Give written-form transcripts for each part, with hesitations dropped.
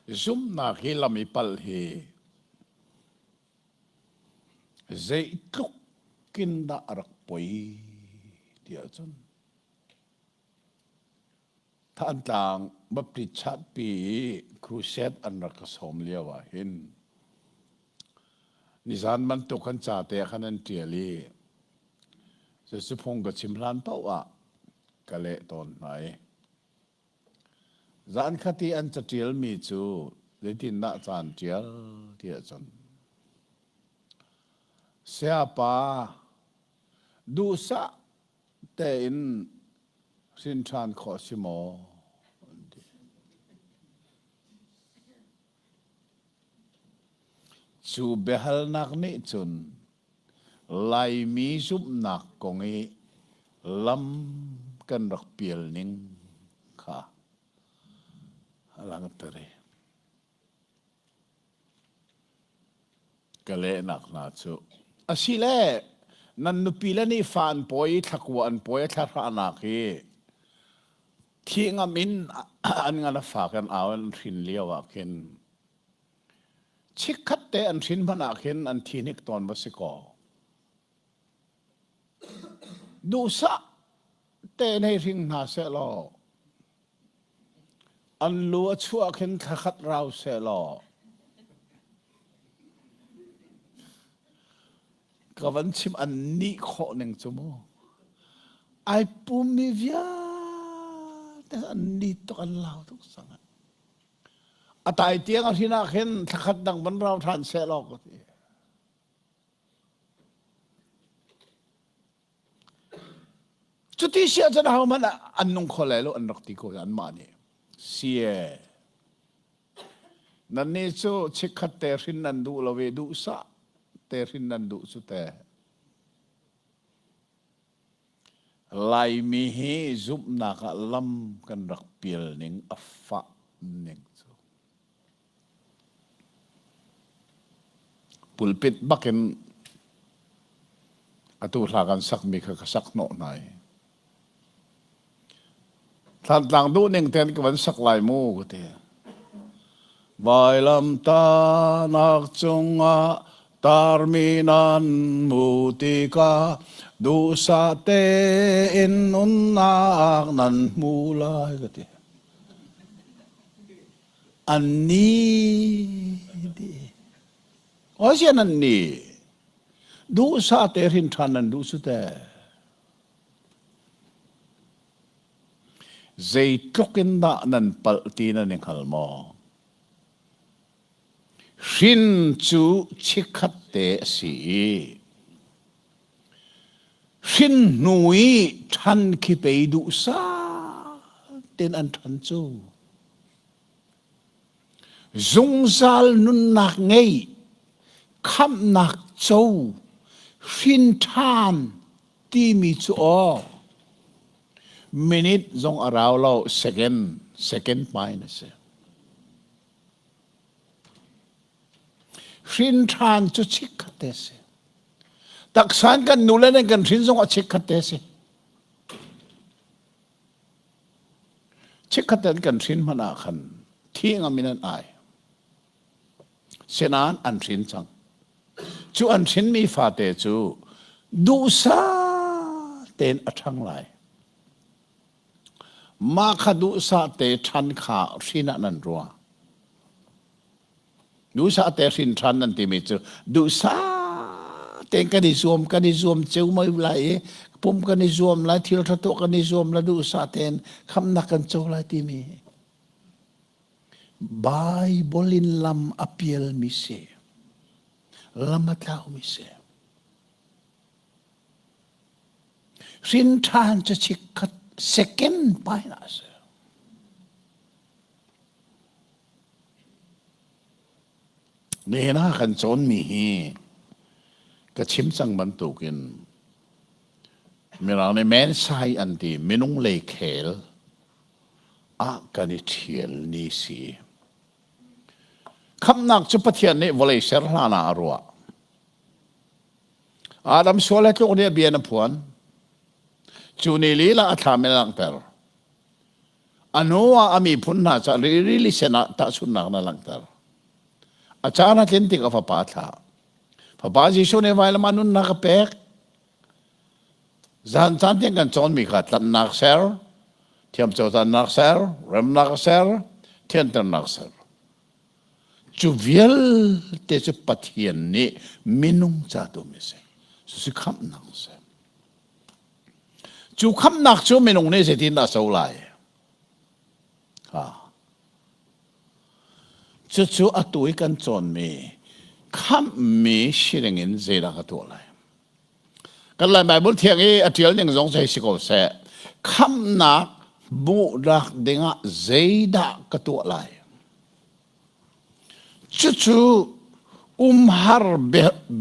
Zumhnak hi lam i palh hi zeitluk in dah a rak poi ti ahcun Thantlang Baptist Chatpi i crusade an rak ka sawm lio ah hin nizan bantuk kan ca te khan an ṭial i cucu phung ka chim hlan paoh ah ka leh tawn hna i zan khat i an caṭialmi cu zeitindah caan ṭial ti ahcun sayapa duhsah tein hrin ṭhan khawh si maw? An ti. Cu biahalnak nih cun Laimi zumhnak kong i lam kan rak pial ning kha a langhter i Ka lehnak hna cu asile nan nupi le nih fa an pawi i thlakua an pawi a thlahrahnak hi thi ngam in an ngan a fak an au an hrin lio ah khin chikkhat te an hrin hmanh ah khin an thi hnik tawn va si kaw duhsah tein hei hring hna seh law An lu a chuah khin thlakhat rau sehlaw ka van chim an nih khawh ning cu mu. Ai pummi vialte an ni tuk an lau tuk sang. A tai tiang a hrin ah khin thlakhat dang van rau ṭhan sehlaw ka ti. Cuti si ahcun ahohmanh an nung kho lai lo an rak ti ko anmah nih. Sie. Nannih cu chikkhat te hrin nan duh lo i duhsah te hrin nan duh cu te. Laimi hi zumhnak ah lam kan rak pial ning a fah ning cu. Pulpit bakin atu hla kan sakmi kha ka sak hnawh hna i Thlantlang duh ning ten ka van sak lai mu ka ti. Vailamtanak cungah tarmi nan mu tikah duhsah tein nunnak nan hmu lai ka ti. An ni dih. Osian an ni. Duhsah te hrin ṭhan nan duh su te. Zeitluk in dah nan palh ti nan i hngal maw? Hrin cu chikkhat te a si i hrin hnu i ṭhan khi pei duhsah tein an ṭhan cu. Zungzal nunnak ngei, khamhnak co, hrin ṭhan timi cu aw minute zong a rau lo second second hmai na si. Hrin ṭhan cu chikkhat te si. Taksan kan nu le nan kan hrin zong a chikkhat te si. Chikkhat an kan hrin hmanh ah khan thi ngam in an ai. Sinain an hrin cang. Cu an hrinmi fate cu duhsah tein a ṭhang lai. Mah kha duhsah te ṭhan kha hrin ah nan ruah. Duhsah te hrin ṭhan nan timi cu duhsah tein kan i zuam kan i zuam ceu mai lai i pum kan i zuam lai thil ṭha tuah kan i zuam lai duhsah tein khamnak kan co lai timi Bible in lam a pialmi si lam a tlaumi si hrin ṭhan cu chikkhat second pai na si Nihin ah kan cawnmi hi ka chim cang bantukin Mirang nih mensai an ti minung lei khel ah kan i ṭhial ni si. Khamhnak cu Pathian nih vawlei ser hlan ah a ruah. Adam sual he tluk nih a bia na phuan. Cu ni lila a thlam in a langhter. A hnu ah a miphun hna ca rili sen ah tahchunhnak na langhter. A caan a tlin tik a fapa a thlah. Fapa Jesuh nih vailam ah nunnak a pek. Zan caan tiang kan cawnmi kha tlanhnak ser, thiamcotannak ser, remnak ser, thianternak ser. Cu vialte cu Pathian nih minung ca tuahmi a si. Cucu khamhnak a si. Cu khamhnak cu minung nih zeitindah a co lai? Ha. Cucu atu i kan cawnmi khamhmi sining in zeidah ka tuah lai? Kan Lai Baibal thiang i a ṭial ning zong hei si ko seh. Khamhnak hmuhnak dingah zeidah ka tuah lai? Cucu umhar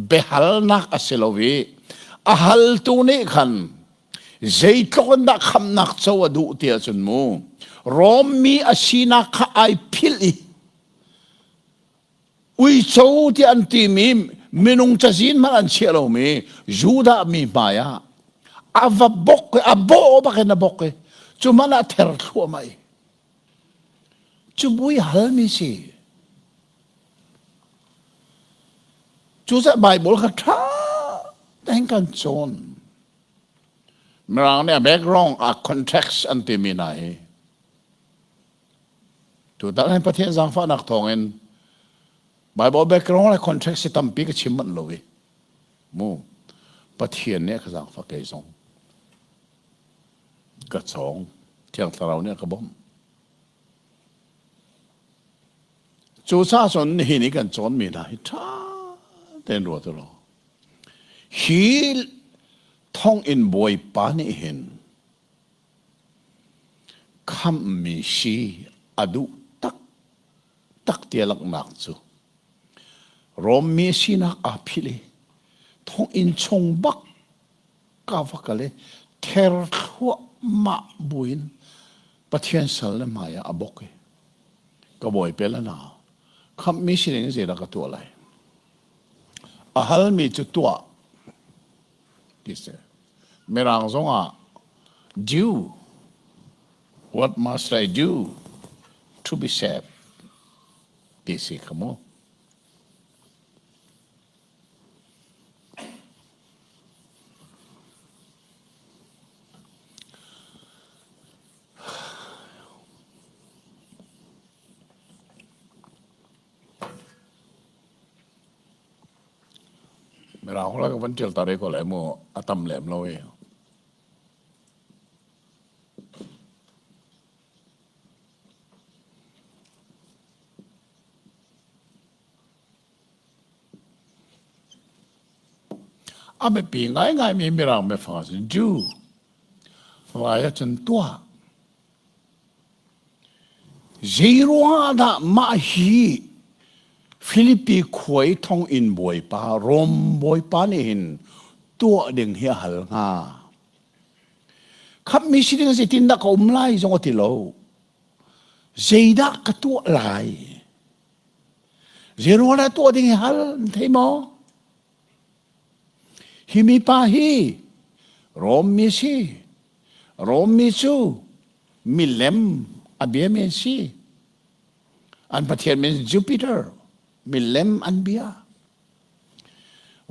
biahalnak a si lo i a haltu nih khan zeitluk in dah khamhnak co a duh ti ahcun mu Rom mi a sinak kha ai philh i Uico tiah an timi minung cazin hmanh an chiah lomi Judah mi hmai ah a va bok i a bawh bak in a bok i cu hmanh ah ther thluahmah i cu bui halmi si. Cucaah Bible kha ṭha tein kan cawn. Mirang nih a background a context an timi hna hi Tutan hin Pathian zaangfahnak thawngin Bible background le context hi tampi ka chim manh lo i mu Pathian nih a ka zaangfah kei zong ka cawng Thiang Thlarau nih a ka bawmh. Cucaah cun nihin i kan cawnmi hna hi ṭha tein ruat u law hi thonginn bawipa nih hin Khamhmi si a duh taktak ti a langhnak cu Rom mi sinak aa philh i thonginn chung bak ka va kal i ther thluahmah buin Pathian sal le hmai ah a bok i ka bawipe le na khamhmi sining zeidah ka tuah lai? A halmi cu tuah ti si. Mirang zongah do what must I do to be saved ti si kha mu. Mirang holh ka van ṭial ta re ko lai mu a tam lem lo i. A biapi ngaingaimi Mirang biafang ahcun Jew vai ahcun tuah. Zeiruangah dah mah hi Filipi khua i thonginn bawipa, Rom bawipa nih hin tuah ding hi a hal hnga? Khamhmi si ding zeitindah ka um lai zong a ti lo. Zeidah ka tuah lai? Zeiruangah dah tuah ding hi hal, na thei maw? Hi mipa hi Rom mi si. Rom mi cu milem a biami an si. An pathian min Jupiter, milem an bia.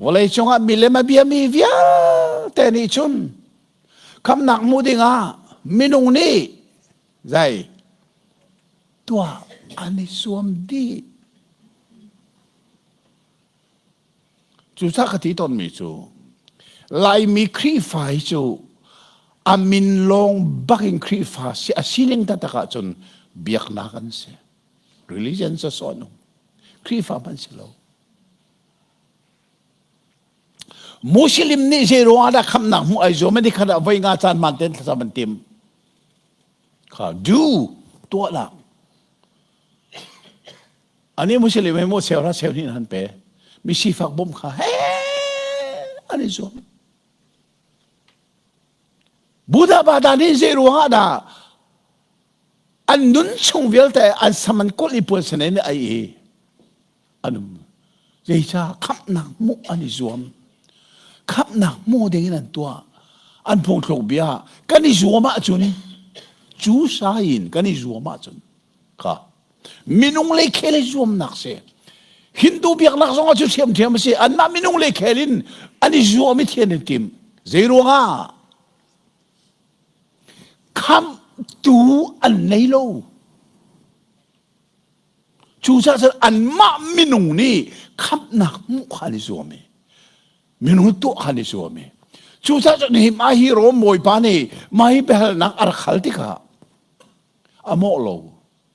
Vawlei cungah milem a biami vialte nih cun khamnak hmu dingah minung nih zei tuah an i zuam dih. Cucaah ka ti tawnmi cu Laimi Khrihfa hi cu a min lawng bak in Khrihfa si a sining taktak ahcun biaknak an si. Religion cu sawh nung. Khrihfa hmanh si lo. Muslim nih zei ruangah dah khamnak hmuh ai zuam ani khat ah voi nga caan hmaan tein thlacam an tim. Kha du tuah lang. Ani Muslim he maw cheu ra cheu hnih han pe. Mi sifak bawmh kha he an i zuam. Buddha Bada nih zei ruangah dah an nun chung vialte an sam an kulh i puan senen ai i an um. Zeicah khamhnak hmuh an i zuam. Khamhnak hmu ding in an tuah. An phungthluk bia kan i zuam ahcun. Cu sai in kan i zuam ahcun kha minung le khel i zuamnak si. Hindu biaknak zong ah cu ṭhiamṭhiam a si. Anmah minung le khel in an i zuam i thian in tim. Zei ruangah? Khamhtu an nei lo. Cucaah cun anmah minung nih khamhnak hmuh kha an i zuam i minung tuah kha an i zuam i cucaah cun hi mah hi Rom bawipa nih mah hi biahalnak a rak hal tikah a mawh lo.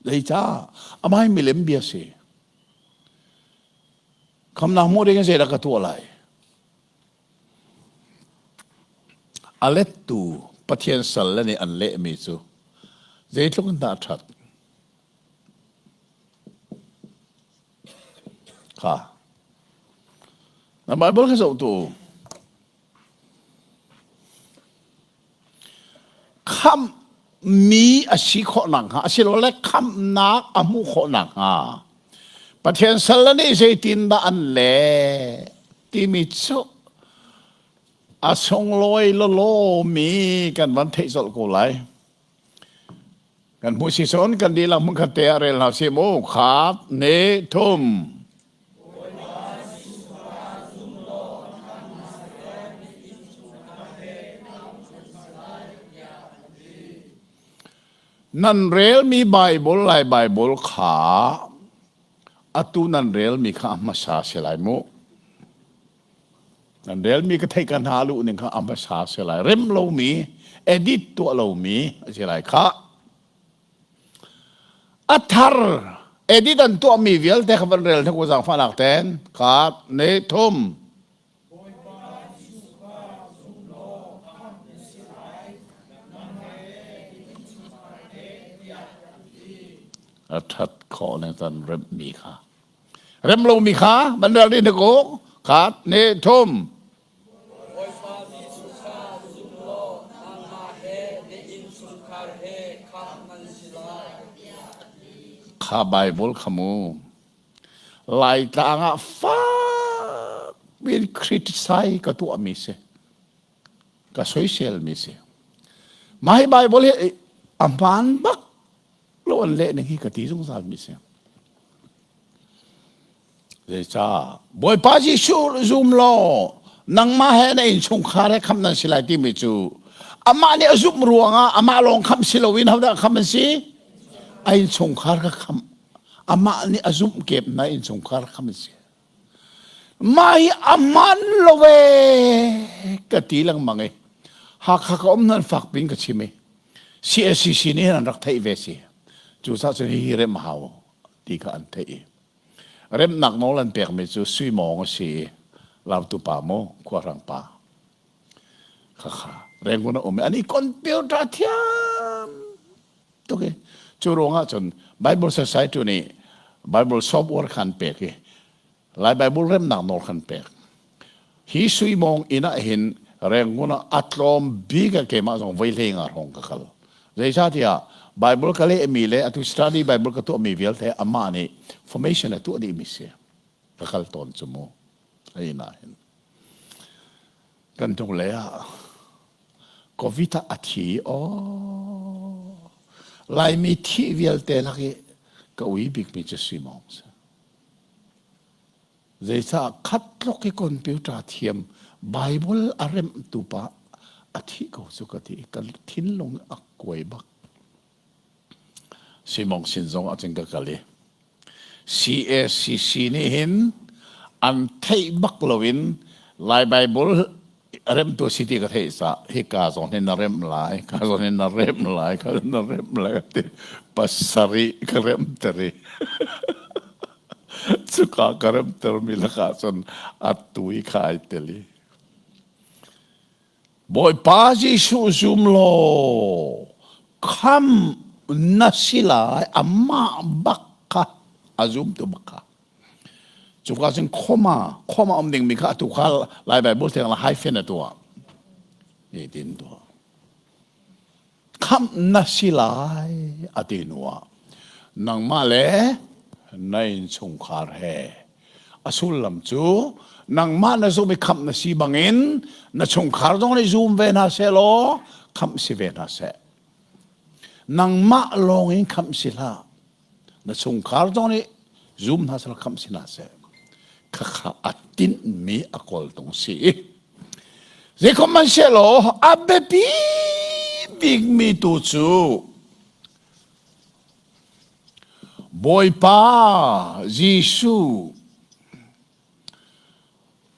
Zeicah? Amah hi milem bia si. Khamnak hmuh ding in zeidah ka tuah lai? A lettu Pathian salle nih an lehmi cu zeitluk in dah a ṭhat? Kha. Na Bible kha zoh tu. Khamhmi a si khawh nakhnga asilole khamhnak a hmuh khawh nakhnga Pathian salle nih zeitindah an leh timi cu a sunglawi lawlawmi kan van theih colh ko lai. Kan hmuh si cun kan dihlak hmunkhat te ah rel hna sih mu. Khat, ne, thum. Nan relmi Bible lai Bible kha atu nan relmi kha a hmasa si lai mu. Nan relmi ka theih ka hna luh ning kha a hmasa si lai. Rem lomi, edit tuah lomi a si lai kha. A thar edit an tuahmi vialte kha van rel hnik u zaangfahnak ten. Khat, ne, thum. A that khawh ne tan remmi kha. Rem lomi kha van rel dih hnik u. Khat, ne, thum. Bawipa Jesuh kha zum law nangmah he na innchungkhar he khamh nan si lai. Kha Bible kha mu. Laitlang ah fak piin criticize ka tuahmi si. Ka soiselmi si. Mah hi Bible hi a hmaan bak lo an leh ning hi ka ti zungzal mi si. Zeicah Bawipa Jesuh zum law nangmah he na innchungkhar he khamh nan si lai timi cu amah nih a zumh ruangah amah lawng khamh si loin hodah khamh an si? A innchungkhar ka khamh. Amah nih a zumh kep na innchungkhar khamh an si. Mah hi a hmaan lo ee ka ti lengmang i Hakha ka um nan fak pin ka chim i CSCC nih hin an rak theih ve si. Cucaah cun hihi rem a hau ti kha an theih i remnak nawl an pekmi cu Sui Mawng a si i Lautu pa maw Khuahrang pa khakha Rangoon a um i an i computer thiam tuk i cu ruangah cun Bible Society nih Bible software kha an pek i Lai Bible remnak nawl kan pek. Hi Sui Mawng inn ah hin Rangoon ah a tlawm bik ah keimah zong voi hlei nga hrawng ka kal. Zeicahtiah Bible ka lehmi le atu study Bible ka tuahmi vialte amah nih formation a tuah dihmi si. Ka kal tawn cu mu. A inn ah hin. Kan hnulei ah Covid ah a thi aw. Laimi thih vialte lak i ka ui bikmi cu Sui Mawng si. Zeicah khat tluk i computer thiam Bible a remhtu pa a thih ko cu ka ti ka thinlung a kuai bak. Simong sin zong ah cun ka kal i CACC nih hin an theih bak loin Lai Bible remtu si ti ka theih caah hika zong hin na remh lai ka zong hin na remh lai ka na remh lai ka ti pasarih ka remter i cuka ka remtermi lakah cun a tui kha ai tel i Bawipa Jesuh zum law kham na si lai amah bak kha a zumtu bak kha Cuka cun khoma khoma um dingmi kha atu kha Lai Bible thiang la hyphen a tuah. Ni tin tuah. Khamh na si lai a ti hnu ah nangmah le na innchungkhar he a sullam cu nangmah na zum i khamh na si bangin na chungkhar zong nih zum ve hna seh law khamh si ve hna seh. Nangmah lawng in khamh si hlah. Na chungkhar zong nih zum hna seh khamh si hna seh. Khakha a tinhmi a kawltung si. Zeikhom hmanhsehlaw a biapi bikmi tu cu Bawipa Jesuh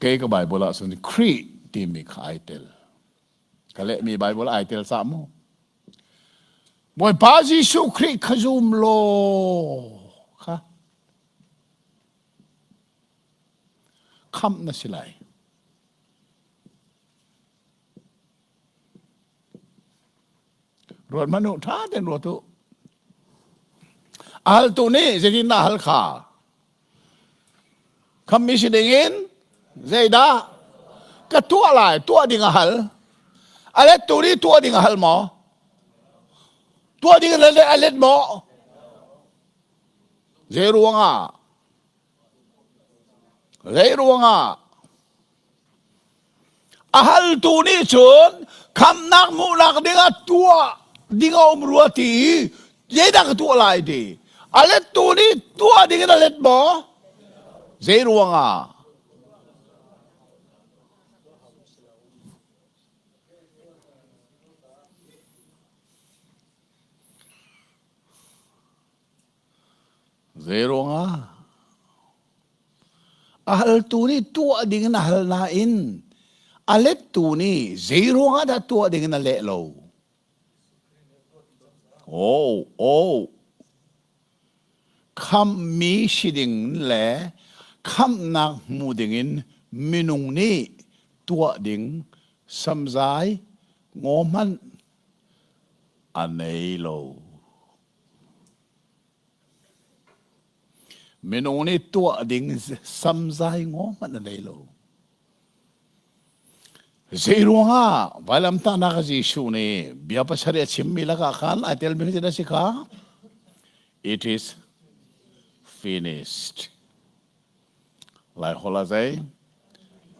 kei ka Bible ah cun Khrih timi kha ai tel. Ka lehmi Bible ai tel cah mu. Bawipa Jesuh Khrih kha zum law kha khamh na si lai. Ruat hmanh u, ṭha tein ruat u. A haltu nih zeitindah hal kha? Khammi si dingin zeidah ka tuah lai? Tuah ding a hal. A lettu nih tuah ding a hal maw? Tuah ding a let, a let maw? Zei ruangah? Zei ruangah? A haltu nih cun khamnak hmuhnak dingah tuah ding a um rua ti i zeidah ka tuah lai ti. A lettu nih tuah ding in a let maw? Zei ruangah? Zei ruangah? A haltu nih tuah ding in a hal nain a lettu nih zei ruangah dah tuah ding in a leh lo? Oh, oh. Khamhmi si ding le khamhnak hmu ding in minung nih tuah ding samzai ngaw hmanh a nei lo. Minung nih tuah ding samzai ngaw hmanh a nei lo. Zei ruangah vailamtahnak Jesuh nih bia pasarih a chimmi lakah khan ai telmi khi a si kha? It is finished. Lai holh ah zei?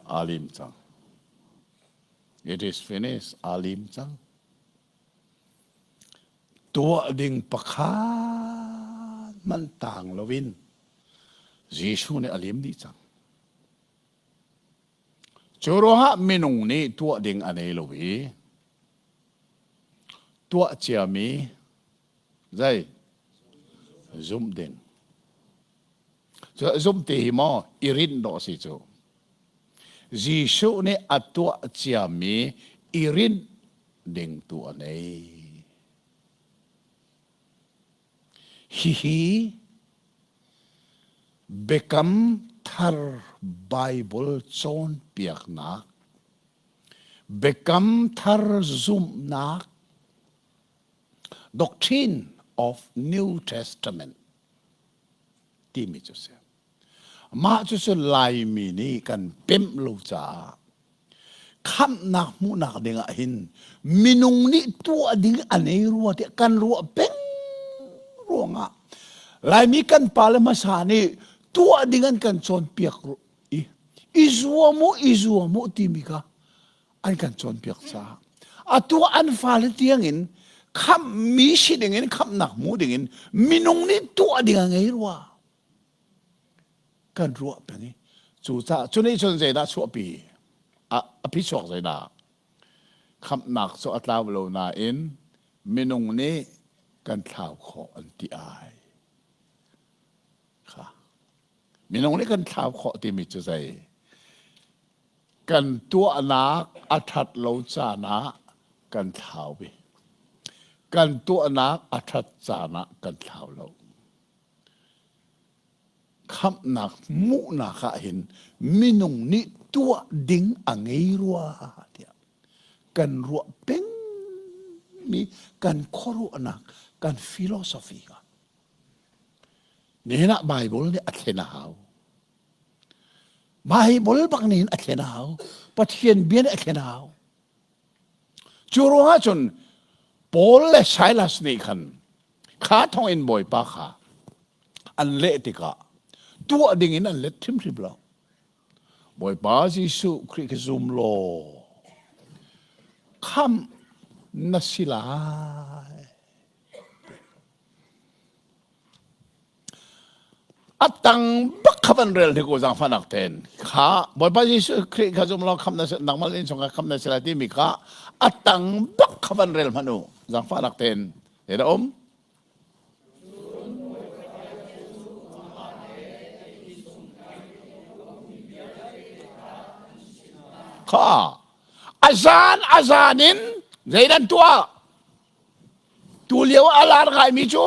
Aa lim cang. It is finished. Aa lim cang. Tuah ding pakhat hmanh tang loin Jesuh nih a lim dih cang. Cu ruangah minung nih tuah ding a nei lo i tuah ciami zei zumh ding. Zumh ti hi maw i rinh dawh si cu. Jesuh nih a tuah ciami i rinh ding tu a nei. Hihi Biakam Thar Baibal cawnpiaknak, Biakam Thar zumhnak, Doctrine of New Testament timi cu si. Mah cucu Laimi nih kan pemh lo caah khamhnak hmuhnak ding ah hin minung nih tuah ding a nei rua tiah kan ruah peng ruangah Laimi kan pale hmasa nih tuah ding an kan cawnpiak i i zuam u i zuam u timi kha an kan cawnpiak caah atu an fale tiangin khamhmi si dingin khamhnak hmu dingin minung nih tuah ding a ngei rua kan ruah peng i cucaah cu nih cun zeidah chuahpi a phichuak zeidah khamhnak cu a tlau lo nain minung nih kan thlau khawh an ti ai kha minung nih kan thlau khawh timi cu zei kan tuahnak a ṭhat lo caan ah kan thlau i kan tuahnak a ṭhat caan ah kan thlau lo Khamhnak hmuhnak ah hin minung nih tuah ding a ngei rua tiah kan ruah pengmi kan khuaruahnak kan philosophy kha nihin ah Bible nih a thlen a hau. Bible bak nih hin a thlen a hau. Pathian bia nih a thlen a hau. Cu ruangah cun Paul le Silas nih khan kha thawngin Bawipa kha an leh tikah tuah dingin an let hrimhrim lo. Bawipa Jesuh Khrih khi zum law khamh na si lai. A tang bak kha van rel hnik u zaangfahnak tein. Kha Bawipa Jesuh Khrih kha zum law khamh na si nangmah le innchungkhar khamh na si lai timi kha a tang bak kha van rel hmanh u zaangfahnak tein. Zeidah um? Kha a zan a zan in zei nan tuah? Tu lio a lar ngaimi cu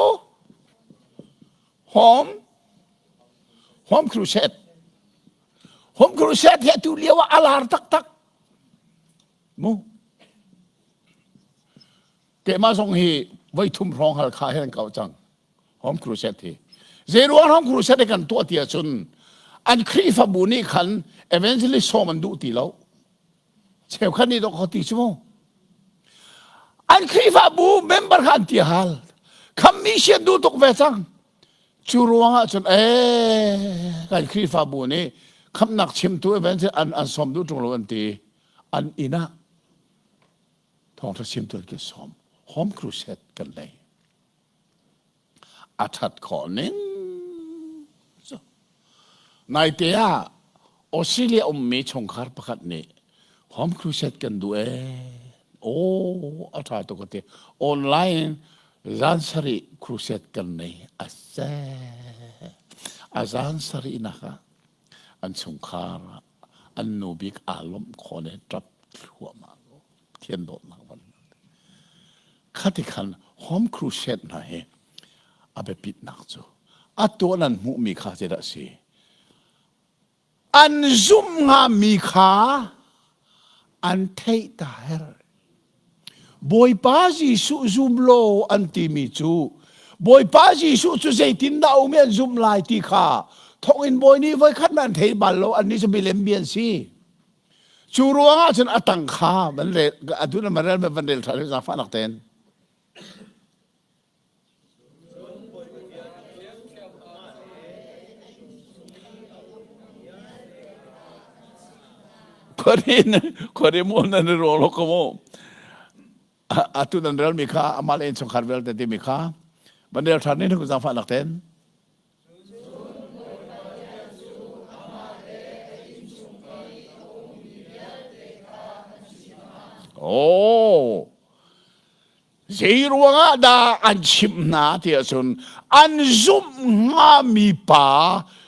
Home Home Crusade Home Crusade hi atu lio ah a lar taktak mu keimah zong hi voi thum hrawng Halkha he an kau cang Home Crusade hi zei ruang Home Crusade kan tuah ti ahcun an Khrihfabu nih khan evangelist sawm an duh ti lo cheukhat nih dawk ti cu mu an Khrihfabu member kha an ti hal khammi sian duh tuk ve cang cu ruangah cun ee kan Khrihfabu nih khamnak chimtu evangelist an an sawm duh ṭung lo an ti an inn ah thawngṭha chimtu an kan sawm home crusade kan nei A ṭhat khawh ning cu. Naite ah Australia ummi chungkhar pakhat nih home crusade kan duh ee. Aw, a ṭha tuk a ti. Online zan sarih crusade kan nei. A seh. A zan sarihnak ah an chungkhar ah an nu bik aa lawmh khawh le ṭap thluahmah ko. Thian dawtnak van. Khati khan home crusade hna hi a biapitnak cu a tuah nan hmuhmi kha zeidah a si? An zumh hngami kha an theih ta her. Bawipa Jesuh zum law an timi cu Bawipa Jesuh cu zeitindah um i an zumh lai ti kha thonginn bawi nih voikhat an thei bal lo annih cu milem mi an si. Cu ruangah cun a tang kha van rel atu na van rel van rel ṭhan zaangfahnak tein. Khuarin khuari mu nan i ruang lo ko mu. Atu nan relmi kha amah le innchungkhar vialte timi kha van rel ṭhan ni zaangfahnak tein. Oh, zei ruangah dah an chimh hna ti ahcun an zumh hngami pa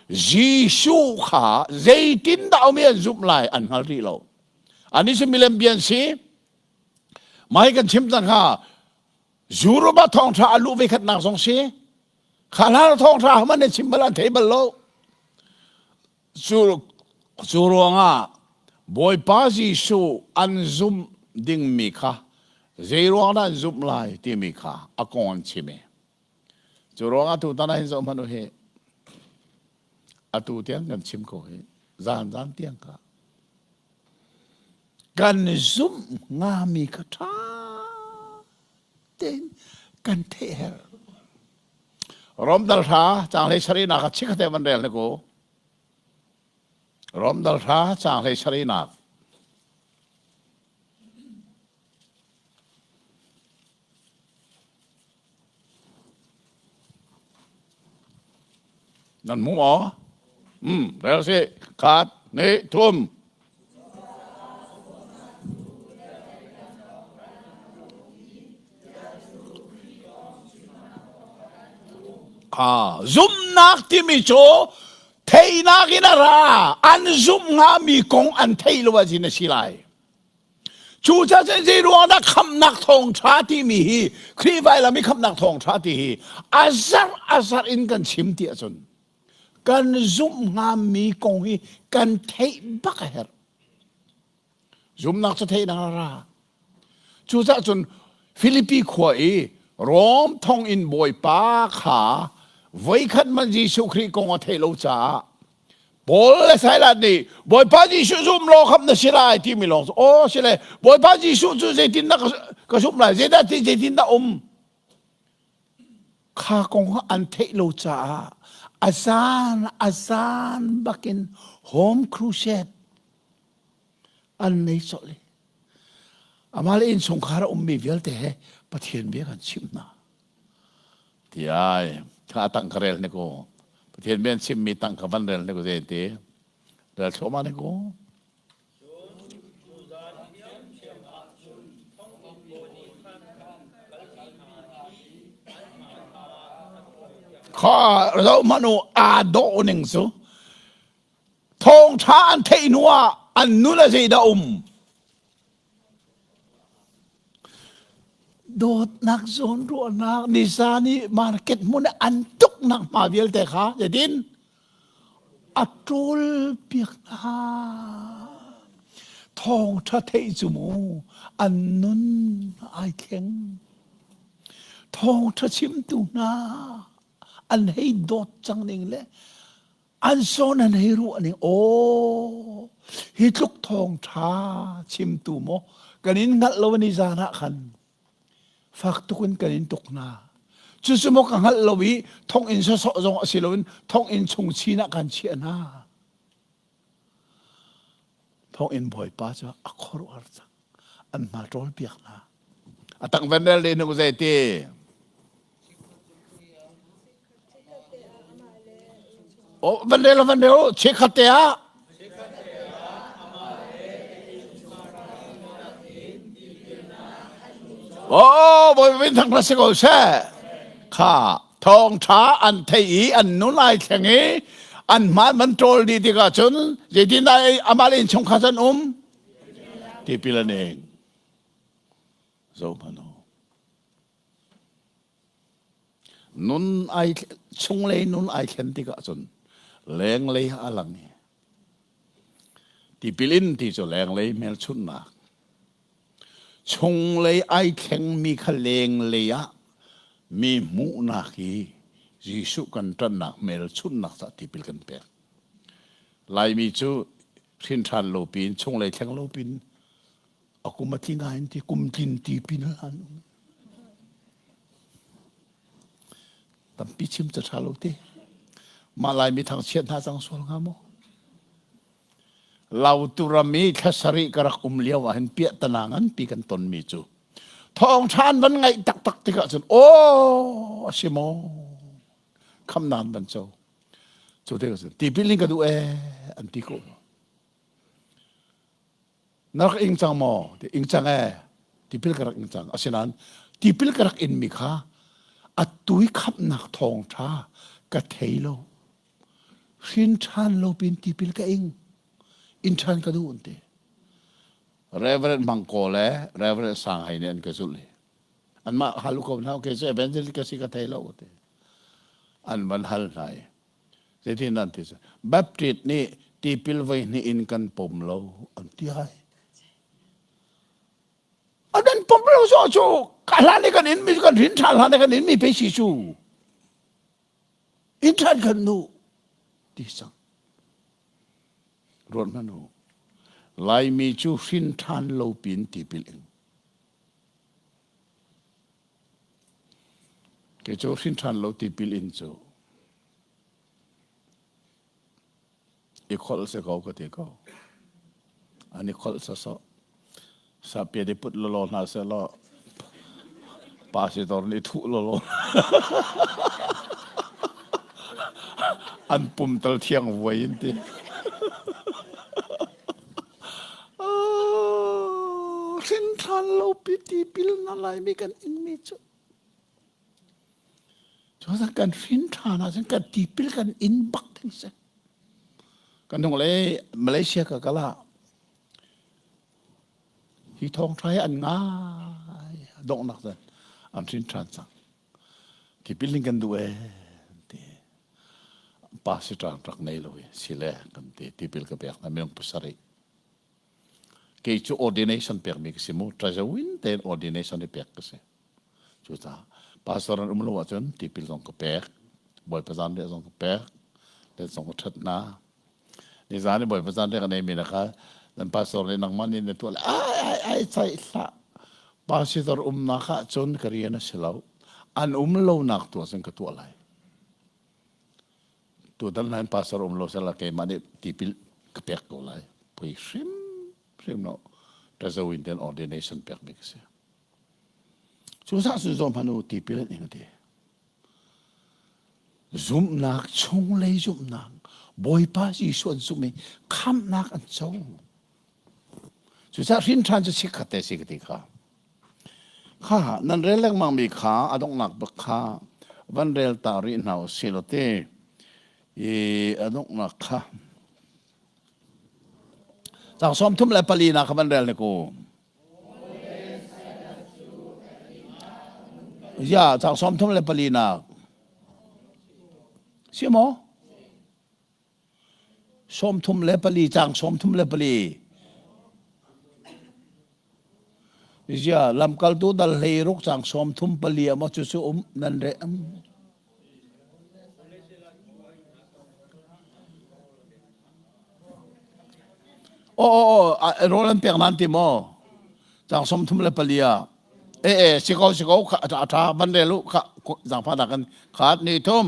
Jesuh kha zeitindah um i an zumh lai an hngal rih lo. Anih cu milem bia an si. Mah hi kan chim cang kha Europe ah thawngṭha a luh ve khatnak zong si. Kha hlan thawngṭha hmanh an chim bal an thei bal lo. Cu, cu ruangah Bawipa Jesuh an zumh dingmi kha zei ruang dah an zumh lai timi kha a kong an chim i. Cu ruangah tutan ah hin zoh hmanh u hi. Atu tiang kan chim ko hi. Zan zan tiang kha. Kan zumh ngami kha ṭha tein kan theih herh. Rom dal hra caang hlei sarihnak ah chikkhat van rel hnik u. Rom dal hra caang hlei sarihnak. Nan hmu maw? Hmm, rel si. Khat, hnih, thum. Ah, zumhnak timi cu theihnak in a ra. An zumh hngami kong an theih lo ahcun a si lai. Cucaah zei ruang dah khamhnak thawngṭha timi hi Khrih vailam i khamhnak thawngṭha ti hi a zarh a zarh in kan chim ti ahcun kan zumh hngami kong hi kan theih bak a herh. Zumhnak cu theihnak a ra. Cucaah cun Filipi khua i Rom thonginn bawipa kha voikhat hmanh Jesuh Khrih kong a theih lo caah Paul le Silas nih Bawipa Jesuh zum law khamh na si lai timi lawng cu aw si le Bawipa Jesuh cu zeitindah ka zumh lai zeidah ti zeitindah um kha kong kha an theih lo caah a zan a zan bakin home crusade an nei colh i amah le innchungkhar a ummi vialte he Pathian bia kan chimh hna tiai kha tang ka rel ne ko. Pathian bian chimmi tang kha van rel ne ko zei ti. Rel thluahmah ne ko. Kha zoh hmanh u aa dawh ning cu thawngṭha an theih hnu ah an nun a zeidah um dawtnak zawnruahnak nizan i market hmun i an tuknak hma vialte kha zeitin a ṭawl piak hna. Thawngṭha theih cu mu an nun ai thleng. Thawngṭha chimtu hna an hei dawt cang ning le an sawn an hei ruah ning aw hi tluk thawngṭha chimtu maw kan in hngalh lo ni zan ah khan fak tuk in kan in tuk hna cucu maw ka hngalh lo i thonginn sawsawh zong a si loin thonginn chung chin ah kan chiah hna thonginn bawipa cu a khuaruahhar cang an hma ṭawl piak hna a tang van rel le nu zei ti Oh, van rel van rel chikkhat te ah Oh, bawi bin thang si ko seh. Kha thawng tha an thei i an nun ai thleng i an hmaan man ṭawl dih tikah cun zeitin dah amah le innchungkhar an um tipil an ing zohhmanh u nun ai chunglei nun ai thlen tikah cun lenglei a lang i tipil in ti cu lenglei hmelchunhnak chunglei ai thlengmi kha lenglei ah mi hmuhnak i Jesuh kan ṭannak hmelchunhnak cah tipil kan pek Laimi cu hrin ṭhan lo pin chunglei thleng lo pin a kum a tling in ti kum tlin ti pin an um tampi chim ca ṭha lo te mah Laimi thangchiat hna cang sual hnga maw Lautu ram i thla sarih ka rak um lio ah hin piahtana nganpi kan tonmi cu thawngṭha an van ngaih taktak tikah cun aw a si maw khamnak an van co cu te cun tipil in ka duh ee an ti ko na rak ing cang maw ti ing cang ee tipil ka rak ing cang asinain tipil ka rak in mi kha atu i khamhnak thawngṭha ka thei lo hrin ṭhan lo pin tipil ka ing in ṭhan ka duh an ti Reverend Mangko le Reverend Sanghai nih an ka zulh i anmah hal ko hna okay cu evangelist ka si ka thei lo ti an van hal hna i zeitin an ti Baptist nih tipil voi hnih in kan pom lo an ti ai an pom lo so cu ka hlan i kan in mi kan rin ṭhan hlan i kan in mi pe si cu in ṭhan kan nu ti sang ruat hmanh u Laimi cu hrin ṭhan lo pin tipil ing Kei cu hrin ṭhan lo tipil in cu i kholh si ko ka ti ko. An i kholh sawsawh. Sapia di put lawlaw hna seh law pasitor nih thuh lawlaw. An pum tal thiang vuai in ti. Hrin ṭhan lo pi tipil na Laimi kan inmi cu. Cucaah kan hrin ṭhan ahcun kan tipil kan in bak ding si. Kan hung le Malaysia ka kal ah hi thawngṭha hi an ngai donghnak cun an hrin ṭhan cang. Tipil ning kan duh ee ti. Pa si ṭang rak nei lo i sile kan ti tipil ka pek hna minung pasarih. Kei cu ordination pekmi ka si mu ṭazawin tein ordination i pek ka si. Cucaah pastor an um lo ahcun tipil zong ka pek, Bawipa zanriah zong ka pek, let zong ka ṭhat hna. Nizan i Bawipa zanriah ka neimi na kha nan pastor nih nangmah nih na tuah le ai ai ai caih hlah. Pastor umnak ah cun ka rian a si lo. An um lonak tu ah cun ka tuah lai. Tutan hlan pastor um lo sela keimah nih tipil ka pek ko lai. Pui hrim hrim no. Tazo in ten ordination pek mi ka si. Cu zah cu zawm hmanh u tipil an ing ti. Zumhnak chunglei zumhnak Bawipa Jesuh an zumh i khamhnak an co. Cucaah hrin ṭhan cu chikkhat te si ka ti kha. Kha nan rel lengmang mi kha a donghnak bak kha van rel ta rih hna u sih law ti i a donghnak kha Caang 34 nak kha van rel ne ku. Ya, caang 34 nak. Si maw? 34 caang 34. Zia lamkaltu dal hlei ruk caang 34 amaw cu cu um nan re um. Aw aw aw rawl an pek nan ti maw? Caang 34 ah. E e si ko si ko a ṭha van rel u kha zaangfah dah kan khat ni thum.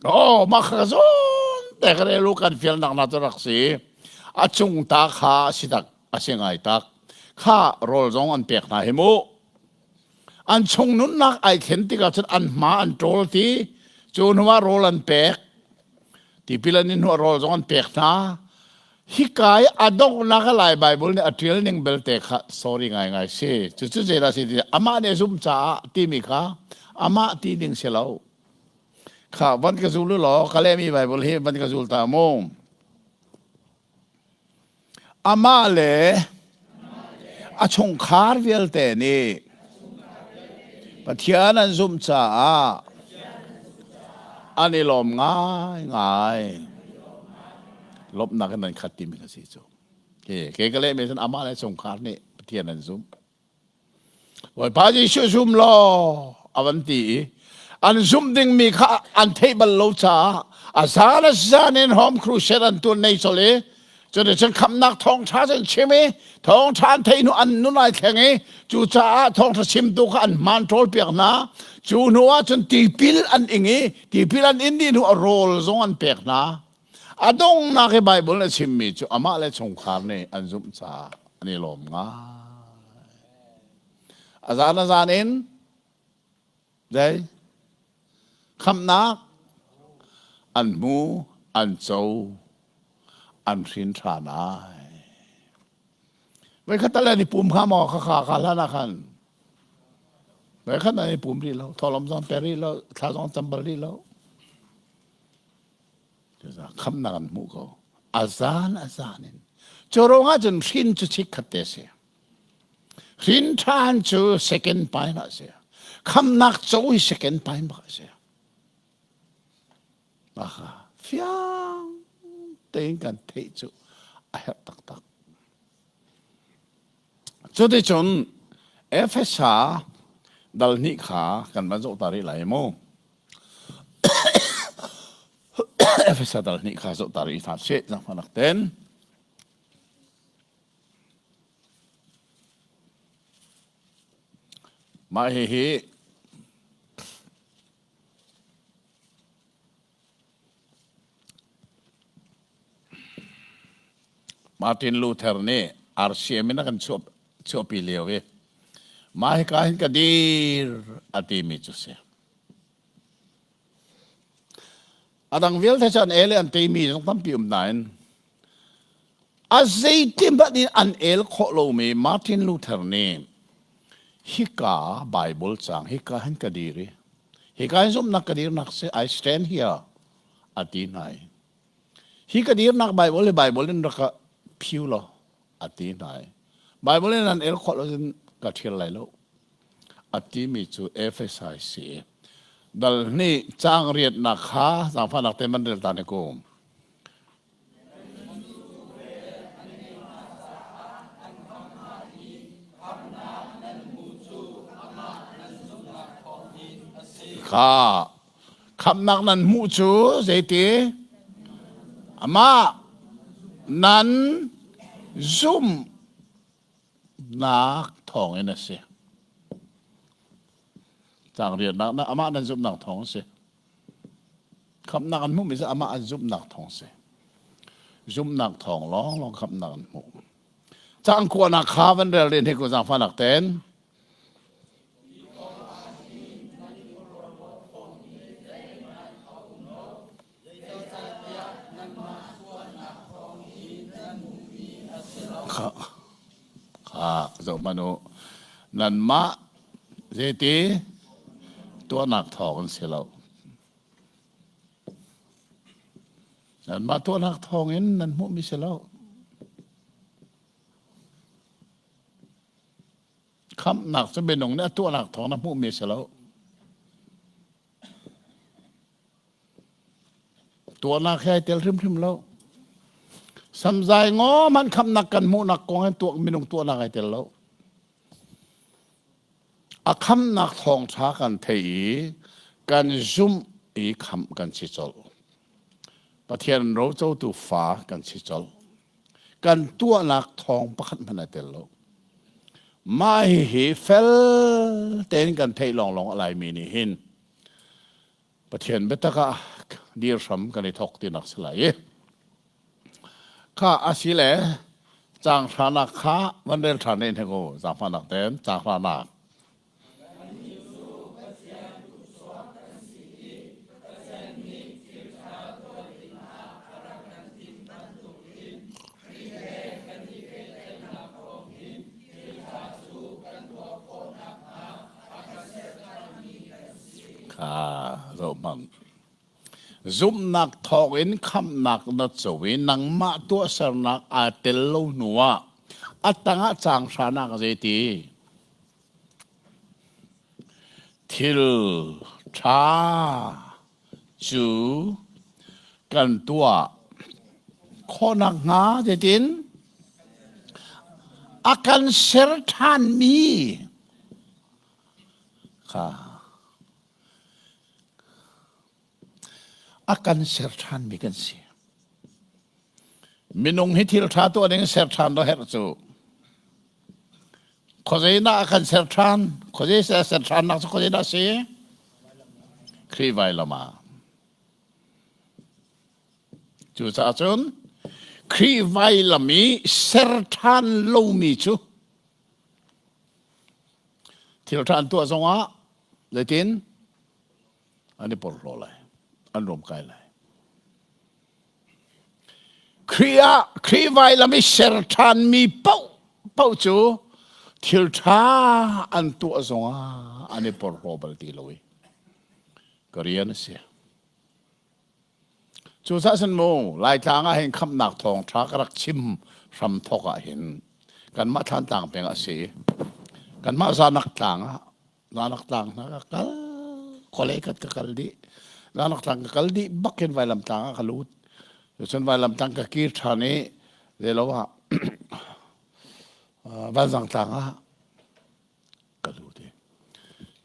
Oh, mah kha zawn te ka rel u kan fial nak na cu rak si. A cung ta kha a si tak a si ngai tak. Kha rawl zong an pek hna hi mu. An chung nunnak ai thlen tikah cun an hma an ṭawl ti cu hnuah rawl an pek. Tipil an in hnuah rawl zong an pek hna. Hika i a donghnak a Lai Baibal nih a ṭial ning belte kha sorry ngaingai si. Cucu zeidah si ti amah nih a zumh caah timi kha amah ti ding si lo. Kha van ka zul u law ka lehmi Baibal hi van ka zul ta mu. Amah le a chungkhar vialte nih Pathian an zumh caah an i lawm ngaingai. Lawmhnak in an khat timi kha si cu. Ke ke ka lehmi cun amah le chungkhar nih Pathian an zumh. Bawipa Jesuh zum law a van ti i an zumh dingmi kha an theih bal lo caah a zan a zan in home crusade an tuan nei chol i cuticun khamhnak thawngṭha an chim i thawngṭha an theih hnu an nun ai thleng i cucaah thawngṭha chimtu kha an hmaan ṭawl piak hna cu hnu ah cun tipil an ing i tipil an in dih hnu a rawl zong an pek hna a donghnak i Baibal a chimmi cu amah le chungkhar nih an zumh caah an i lawm ngai a zan a zan in Zei? Khamhnak an hmu, an co, an hrin ṭhan ai. Voikhat tal an i pum hnga maw kha kha kha hlan ah khan? Voikhat an i pum rih lo, thawhlawm zong pe rih lo, thla zong cam bal rih lo. Khamhnak an hmuh ko. A zan a zan in. Cu ruangah cun hrin cu chikkhat te a si. Hrin ṭhan cu second pine ah a si. Khamnak co hi second pine bak a si. Aha, fiang tein kan theih cu a herh taktak. Cuticun Efesa dal hnih kha kan van zoh ta rih lai mu. Efesa dal hnih kha zoh ta rih hna sih, zangfahnak ten. Mah hihi Martin Luther nih RCM in a kan chuahpi lio i mah hika hin ka dir a timi cu si. A dang vialte cu an el i an teimi zong tampi um nain A zeiti hmanh in an el khawh lomi Martin Luther nih hika Bible caang hika hin ka dir i hika hin zumhnak ka dirnak si I stand here a ti hna i hi ka dirnak Bible hi Bible in rak ka phiu law a ti hna i Bible in an el khawh lo cun ka ṭhial lai lo a timi cu Efesai si dal hnih caang riatnak kha zaangfahnak te man rel ta ne kum. Kha khamhnak nan hmuh cu zeiti amah nan zumhnak thawngin a si. Caang riatnak amah nan zumhnak thawng a si. Khamhnak an hmuhmi cu amah an zumhnak thawng si. Zumhnak thawng lawnglawng khamhnak an hmuh. Caang kuanak kha van rel len he ko zaangfahnak ten. Kha kha zoh hmanh u. Nanmah zeiti tuahnak thawng an si lo. Nanmah tuahnak thawng in nan hmuhmi si lo. Khamhnak cu minung nih a tuahnak thawng na hmuhmi si lo. Tuahnak he ai tel hrimhrim lo. Samzai ngaw hmanh khamhnak kan hmuhnak kong hin tuah minung tuahnak ai tel lo. A khamnak thawngṭha kan thei i kan zumh i khamh kan si colh. Pathian rocotu fa kan si colh. Kan tuahnak thawng pakhat hmanh ai tel lo. Mah hihi fel tein kan theih lawnglawng a Laimi nih hin Pathian biatak ah dir hram kan i thawk tinak si lai i kha a si le caang hranak kha van rel ṭhan ne hnek u zaangfahnak tein caang hranak Kha zohhmanh. Zumhnak thawngin khamhnak na co i nangmah tuahsernak aa tel lo hnuah a tangah caang hranak zeiti? Thil ṭha cu kan tuah khawh nakhnga zeitin a kan ser ṭhanmi kha a kan ser ṭhanmi kan si. Minung hi thil ṭha tuah ding ser ṭhan do herh cu. Khuazei dah a kan ser ṭhan? Khuazei ser ṭhannak cu khuazei dah si? Khrih vailam ah. Cucaah cun Khrih vailam i ser ṭhan lomi cu thil ṭha an tuah zongah zeitin an i porhlaw lai, an ruamkai lai. Khrih ah Khrih vailam i ser ṭhanmi paoh paoh cu thil ṭha an tuah zongah an i porhlaw bal ti lo i ka rian a si. Cucaah cun mu Laitlang ah hin khamhnak thawngṭha ka rak chim hram thawk ah hin kanmah Thlantlang peng ah a si. Kanmah Zanak tlang ah Zanak tlang hna ka kal khualei khat ka kal dih. Zanak tlang ka kal dih bak hin vailam tlang ah ka lut. Cun vailam tlang ka kir ṭhan i zeilo ah Vanzang tlang ah ka lut i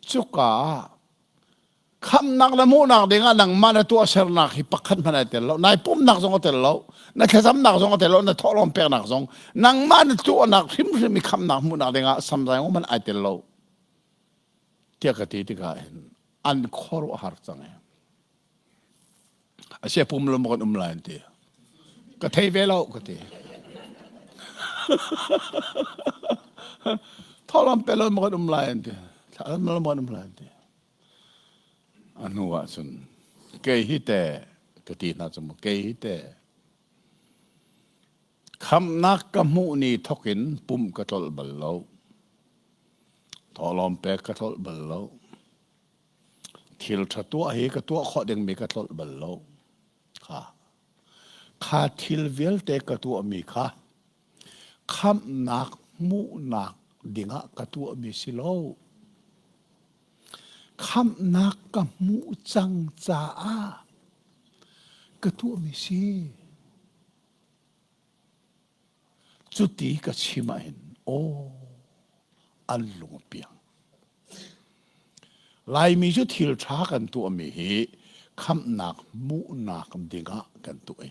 cuka ah khamnak le hmuhnak dingah nangmah na tuahsernak hi pakhat hmanh ai tel lo nai pumnak zong a tel lo na thlacamnak zong a tel lo na thawhlawm peknak zong nangmah na tuahnak hrimhrim i khamnak hmuhnak dingah samzai hmanh ai tel lo tiah ka ti tikah hin an khuaruahhar cang e a sia pum lo maw kan um lai an ti ka thei ve lo ka ti thawhlawm pe lo maw kan um lai an ti thawhlawm lo maw kan um lai an ti A hnu ah cun kei hi teh ka ti hna cu mu kei hi teh khamhnak ka hmuh ni thawk in pumh ka tlolh bal lo. Thawhlawm pek ka tlolh bal lo. Thil ṭha tuah hi ka tuah khawh dingmi ka tlolh bal lo. Kha kha thil vialte ka tuahmi kha khamhnak hmuhnak dingah ka tuahmi si lo. Khamhnak ka hmuh cang caah ka tuahmi si. Cuti ka chim ahhin aw an lung a piang. Laimi cu thil ṭha kan tuahmi hi khamhnak hmuhnak dingah kan tuah i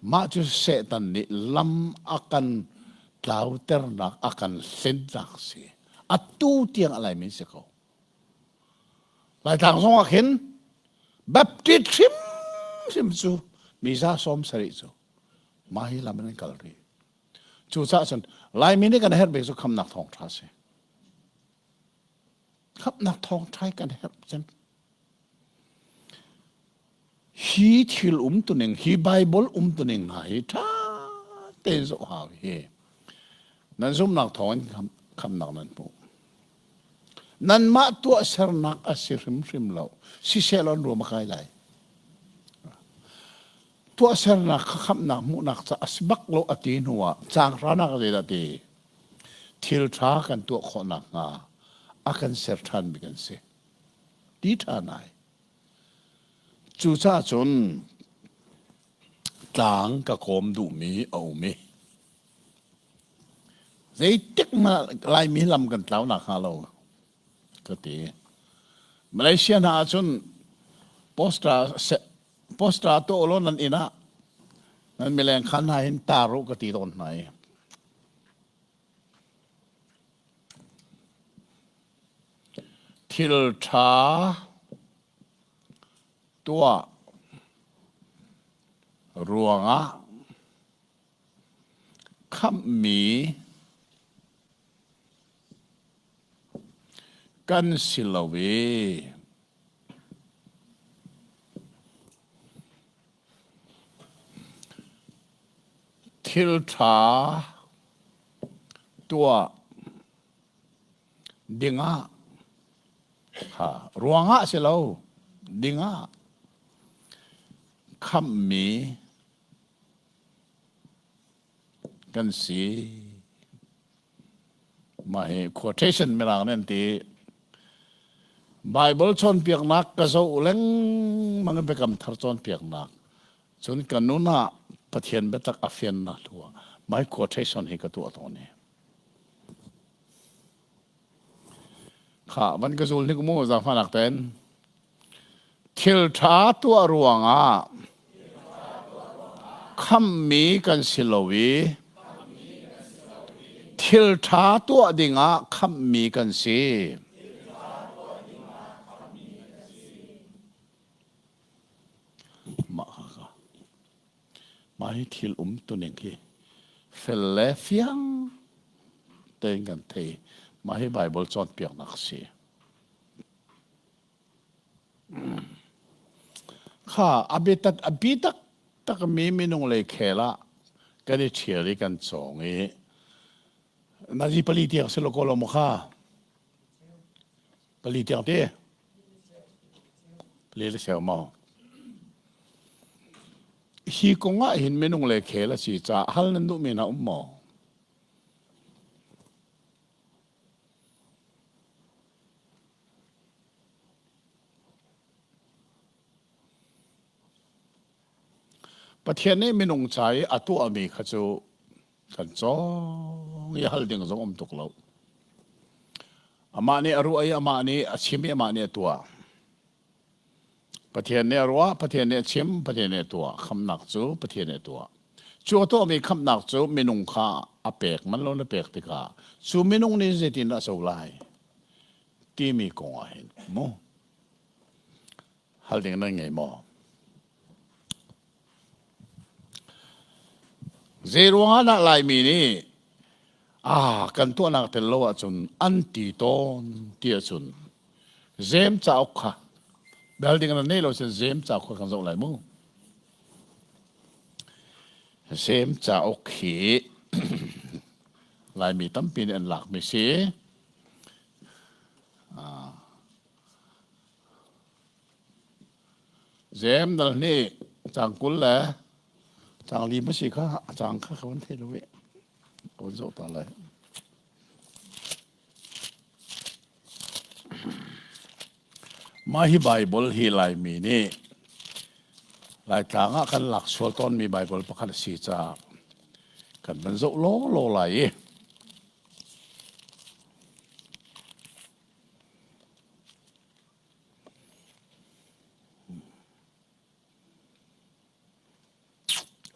Mah cu Satan nih lam a kan tlauternak, a kan hlennak a si. Atu tiang a Laimi si ko. Laitlang zong ah khin Baptist hrimhrim cu mi za 70 cu mah hi lam in an kal rih. Cucaah cun Laimi nih kan herh bik cu khamnak thawngṭha si. Khamnak thawngṭha kan herh cem. Hi thil umtuning, hi Bible umtuning hna hi ṭha tein zoh hau hi. Nan zumhnak thawngin khamnak nan hmuh. Nanmah tuahsernak a si hrimhrim lo. Siseh law an ruam a kai lai. Tuahsernak kha khamhnak hmuhnak ca a si bak lo a ti hnu ah caang hranak a zeidah ti? Thil ṭha kan tuah khawh nakhnga a kan ser ṭhanmi kan si. Ti ṭha nai. Cucaah cun tlang ka kawm duhmi a um i zeitik hmanh Laimi lam kan tlau nakhnga lo ka ti. Malaysia hna ahcun poster poster tuah ulaw nan inn ah nan mileng khan hna hin tar u ka ti tawn hna i thil ṭha tuah ruangah khamhmi kan si lo i thil ṭha tuah dingah ha ruangah si lo dingah khamhmi kan si. Mah hi quotation mirang nih an ti. Bible cawnpiaknak ka zoh lengmang i Biakam Thar cawnpiaknak. Cun ka nun ah Pathian biatak a fiannak hnu ah my quotation hi ka tuah tawn i. Kha van ka zul hnik mu zaangfahnak ten. Thil ṭha tuah ruangah khamhmi kan si lo i thil ṭha tuah dingah khamhmi kan si. Mah kha mah hi thil umtuning hi fel le fiang tein kan thei. Mah hi Baibal cawnpiaknak a si. Kha a biatak a bi taktak mi minung lei khel ah kan i ṭhial i kan cawng i nazi pali tiang si lo ko lo maw kha? Pali tiang ti? Pali le cheu maw? Hi kong ah hin minung lei khel a si caah hal nan duhmi hna um maw? Pathian nih minung ca i a tuahmi kha cu kan cawng i hal ding zong um tuk lo. Amah nih a ruah i amah nih a chim i amah nih a tuah. Pathian nih a ruah, Pathian nih a chim, Pathian nih a tuah. Khamnak cu Pathian nih a tuah. Cu a tuahmi khamnak cu minung kha a pek man lo na pek tikah cu minung nih zeitindah a co lai timi kong ah hin mu hal ding nan ngei maw? Zei ruangah dah Laimi nih ah kan tuahnak tel lo ahcun an ti tawn ti ahcun Zem cauk kha bel ding nan nei lo cun Zem cauk kha kan zoh lai mu. Zem cauk hi Laimi tampi nih an lakmi si. Zem dal nih cang 20 le cang li ma si kha a cang kha ka van thei lo i ka van zoh ta lai. Mah hi Baibal hi Laimi nih Laitlang ah kan lak sual tawnmi Baibal pakhat a si caah kan van zoh lawlaw lai i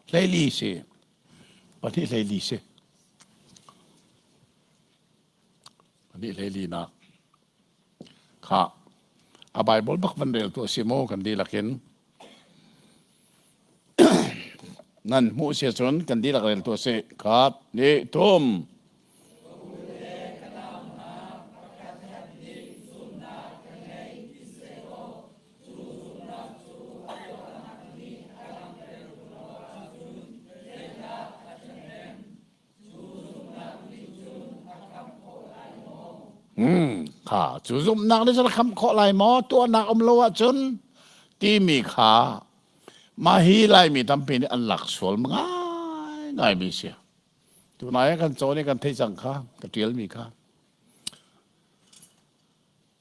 12 si. Pahnih 14 si. Pahnih 14 nak. Kha. A Bible bak van rel tu a si maw kan dihlak in. Nan hmuh si cun kan dihlak rel tu a si. Khat, ni, thum. Hmm, kha cu zumhnak nih cun a khamh khawh lai maw tuahnak um lo ahcun timi kha mah hi Laimi tampi nih an lak sual ngaingaimi si. Tunai ah kan cawn i kan theih cang kha ka ṭialmi kha.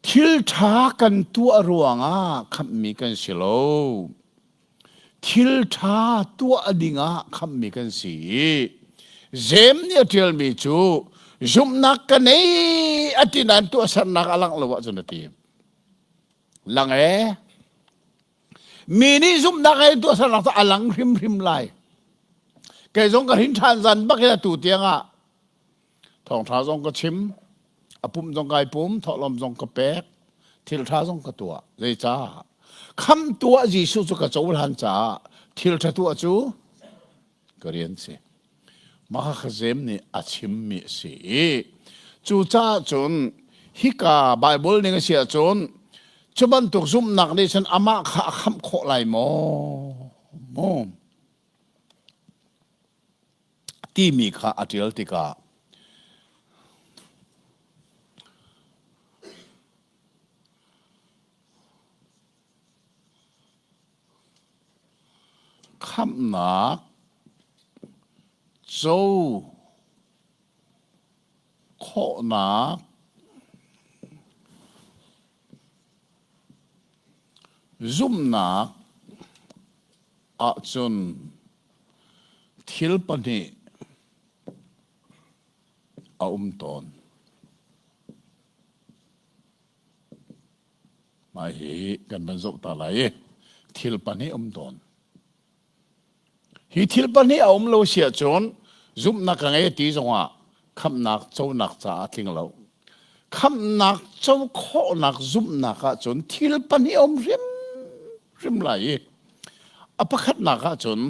Thil ṭha kan tuah ruangah khamhmi kan si lo. Thil ṭha tuah dingah khamhmi kan si i Jeim nih a ṭialmi cu zumhnak ka nei a ti nain tuahsernak a langh lo ahcun a ti. Lang ee. Mi nih zumhnak he tuahsernak cu a lang hrimhrim lai. Kei zong ka hrin ṭhan zan bak in atu tiangah Thawngṭha zong ka chim, a pumh zong kai pum, thawhlawm zong ka pek, thilṭha zong ka tuah. Zeicah? Khamhtu ah Jesuh cu ka cohlan caah thilṭha tuah cu ka rian si. Mah kha Jeim nih a chimmi a si i cucaah cun hika Baibal ning a si ahcun cu bantuk zumhnak nih cun amah kha a khamh khawh lai maw? Maw? Timi kha a ṭial tikah khamhnak co khawhnak zumhnak ahcun thil pahnih a um tawn. Mah hi kan van zoh ta lai i thil pahnih um tawn. Hi thil pahnih a um lo si ahcun zumhnak ka ngei ti zongah khamhnak conak caah a tling lo. Khamhnak co khawhnak zumhnak ahcun thil pahnih a um hrimhrim lai i a pakhatnak ahcun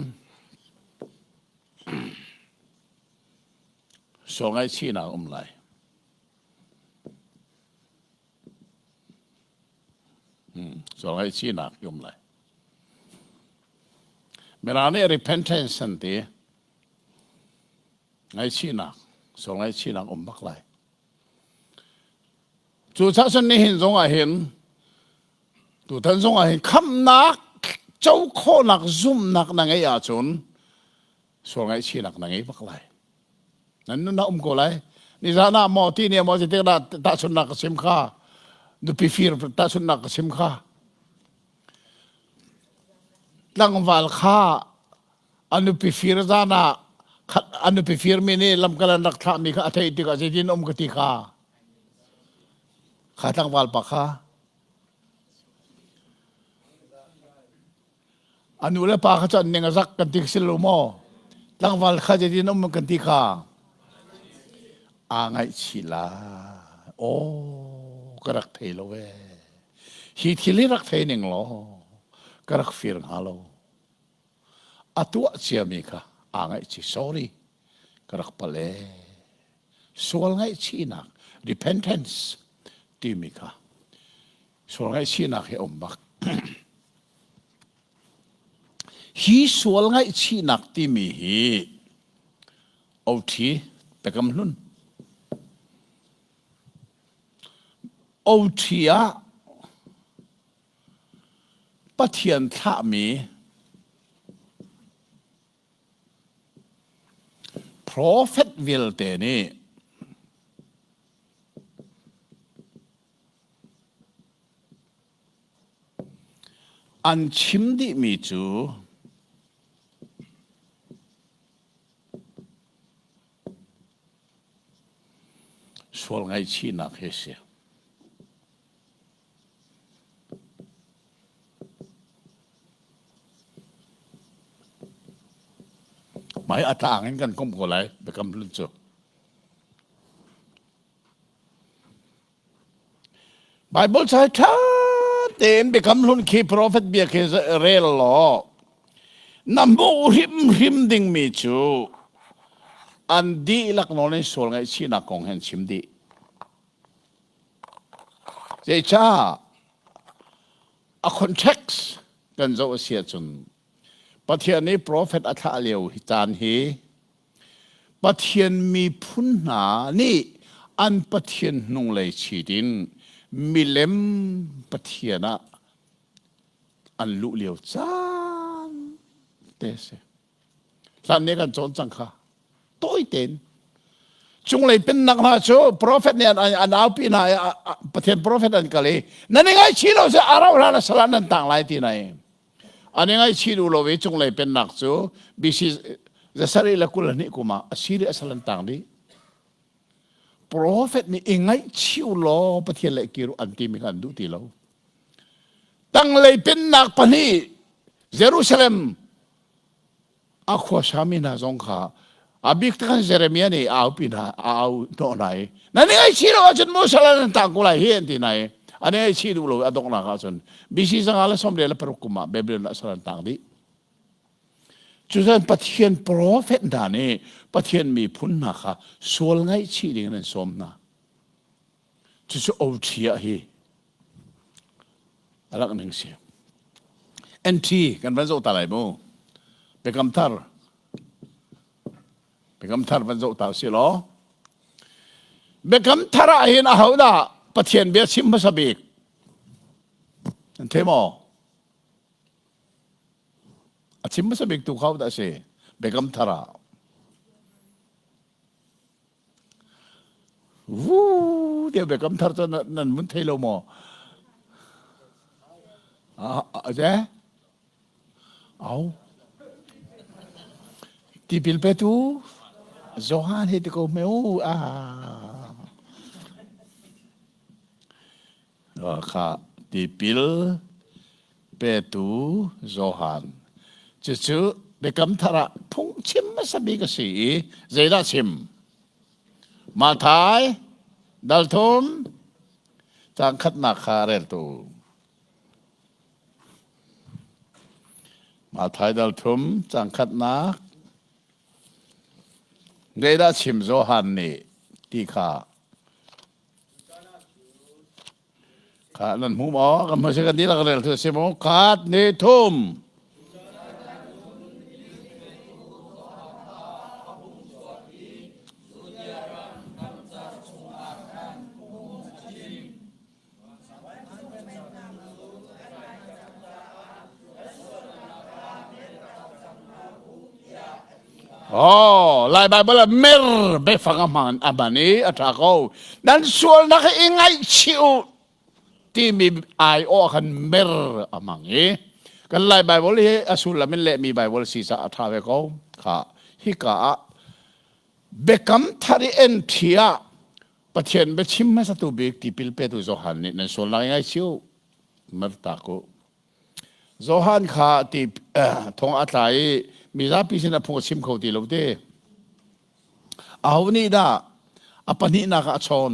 sual ngaihchihnak um lai. Sual ngaihchihnak um lai. Mirang nih repentance an ti. Ngaihchihnak, sual ngaihchihnak um bak lai. Cucaah cun nihin zong ah hin tutan zong ah hin khamhnak co khawhnak zumhnak na ngeih ahcun sual ngaihchihnak na ngei bak lai. Nan nun ah um ko lai. Nizan ah maw ti ne maw zeitik dah tahchunhnak ka chim kha nupi fir tahchunhnak ka chim kha tlangval kha a nupi fir zan ah a nupi firmi nih lamkal an rak thlahmi kha a theih tikah zeitin um ka ti kha kha tlangval pa kha a nu le pa kha cu an ning a zak kan ti si lo maw tlangval kha zeitin um kan ti kha aa ngaihchih lai aw ka rak thei lo ee hi thil hi rak thei ning law ka rak fir hnga lo a tuah ciami kha aa ngaihchih sorry ka rak palh ee sual ngaihchihnak repentance timi kha sual ngaihchihnak hi a um bak hi sual ngaihchihnak timi hi OT Biakam Hlun OT ah Pathian thlahmi Profet vialte nih an chim dihmi cu sual ngaihchihnak hi a si. Mai a tlang in kan komh ko lai biakam hlun cu. Bible ca ṭha tein Biakam Hlun khi profet bia khi rel law na hmuh hrimhrim dingmi cu an dihlak nawl in sual ngaihchihnak kong he an chim dih. Zeicah a context kan zoh a si ahcun Pathian nih profet a thlah lio hi caan hi Pathian miphun hna nih an Pathian hnunglei chit in milem Pathian ah an luh lio caan te si. Hlan nih kan cawn cang kha. Tawi tein. Cunglei pennak hna cu profet nih an aupi hna i Pathian profet an kal i nan i ngaihchih lo si a rauh hlan a sal ah nan tang lai ti na i an i ngaihchih duh lo i cunglei pennak cu BC 27 kum ah Assyria sal an tang dih. Profet nih i ngaihchih u law Pathian le kir u an timi kha an duh ti lo. Tanglei pennak pahnih Jerusalem a khuasami hna zong kha a bik takan Jeremiah nih a aupi hna a au hnawh hna i nan i ngaihchih lo ahcun maw sal nan tang ko lai hi an ti hna i an i ngaihchih duh lo a donghnak ahcun BC 546 kum ah Babylon ah sal an tang dih. Cucun Pathian profet hna nih Pathian miphun hna kha sual ngaihchih ding in an sawm hna. Cucu OT ah hi a langh ning si. NT kan van zoh ta lai mu. Biakam thar. Biakam thar van zoh ta si law. Biakam thar ah hin aho dah Pathian bia chim hmasa bik? Nan thei maw? A chim hmasa bik tu kho dah si? Biakam thar ah. Vuu tiah biakam thar cu nan mun thei lo maw? Ah, je? Au. Tipil petu Johan hi ti ko hme u. Ah. Kha tipil petu Johan. Cucu Biakam Thar ah phungchim hmasa bik a si i zeidah chim? Matthai dal thum caang khatnak kha reltu. Matthai dal thum caang khatnak zeidah chim Johan nih ti kha Kha nan hmu maw? Kan hmu si kan dihlak rel tu si maw? Khat ni thum. Oh, Lai Bible ah mer biafang a hman a hman i a ṭha ko. Nan sualnak hi i ngaihchih u timi aiawh ah khan mer a hmang i kan Lai Bible hi a sullam in lehmi Bible si caah a ṭha ve ko. Kha hika ah biakam thar i entry ah Pathian biachim hmasatu bik tipil petu Johan nih nan sualnak i ngaihchih u mer tak u. Johan kha ti thong a tla i mizapi sin a phung a chim kho ti lo te. Aho nih dah a pahnihnak ah a chawn?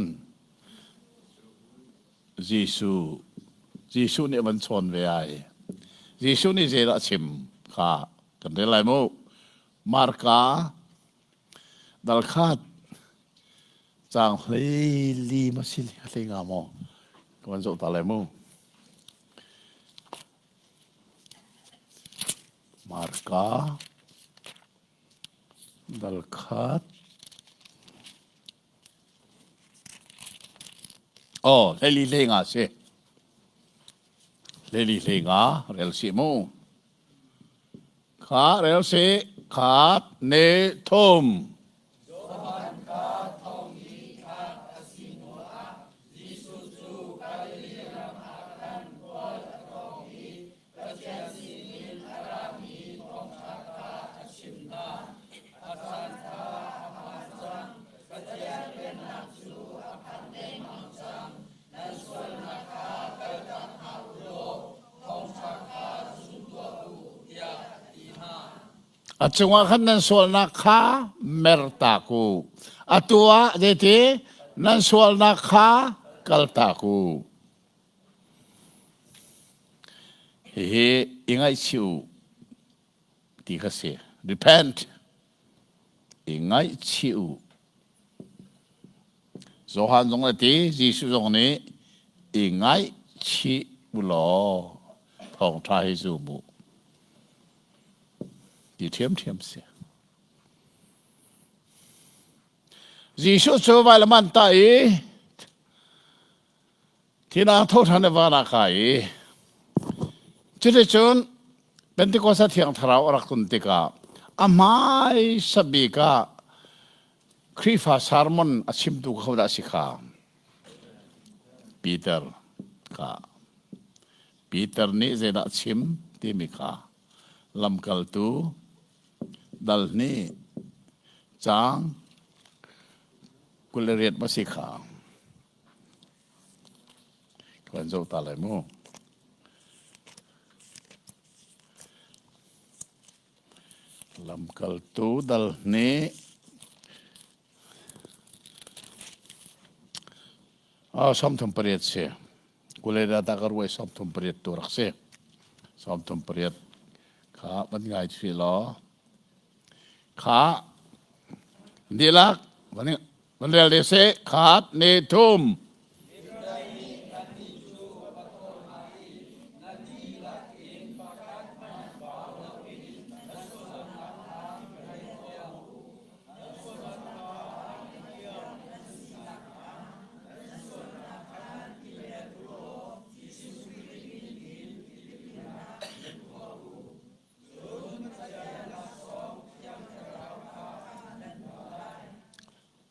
Jesuh. Jesuh nih a van chawn ve ai. Jesuh nih zeidah a chim kha kan rel lai mu. Marka dal khat caang hlei li ma si hlei nga maw ka van zoh ta lai mu. Marka dal khat Oh, hlei hlei nga si. Hlei hlei nga rel si mu. Kha rel si khat ne thum. Johan kha thong i thlak a si hnuah Jesuh cu Galilee ram ah khan khual a tlawng i Pathian sinin a rami thawngṭha kha a chim hna. A caan kha a phan cang, Pathian Pennak cu a phan dengmang cang. Nan sualnak kha kaltak hna u law thawngṭha kha zum tuah u, tiah a ti hna. A cungah khan nan sualnak kha mertak u. Atu ah zeiti nan sualnak kha kaltak u. Hihi i ngaihchih u ti kha si. Repent. I ngaihchih u. Johan zong a ti, Jesuh zong nih i ngaihchih u law thawngṭha hi zum u ti ṭhiamṭhiam si. Jesuh cu vailam an tah i Thina tho ṭhan i van ah kai i cuticun Pentecost Thiang Thlarau a rak tlun tikah a hmaisa bik ah Khrihfa sermon a chimtu kha hodah a si kha? Peter kha. Peter nih zeidah a chim timi kha lamkaltu dal hnih caang 28 ma si kha. Kan zoh ta lai mu. Lamkaltu dal hnih 38 si. Kuleda ta ka ruai 38 tu rak si. 38 kha van ngai thri law. Kha dilak van Van rel de seh khat ne thum.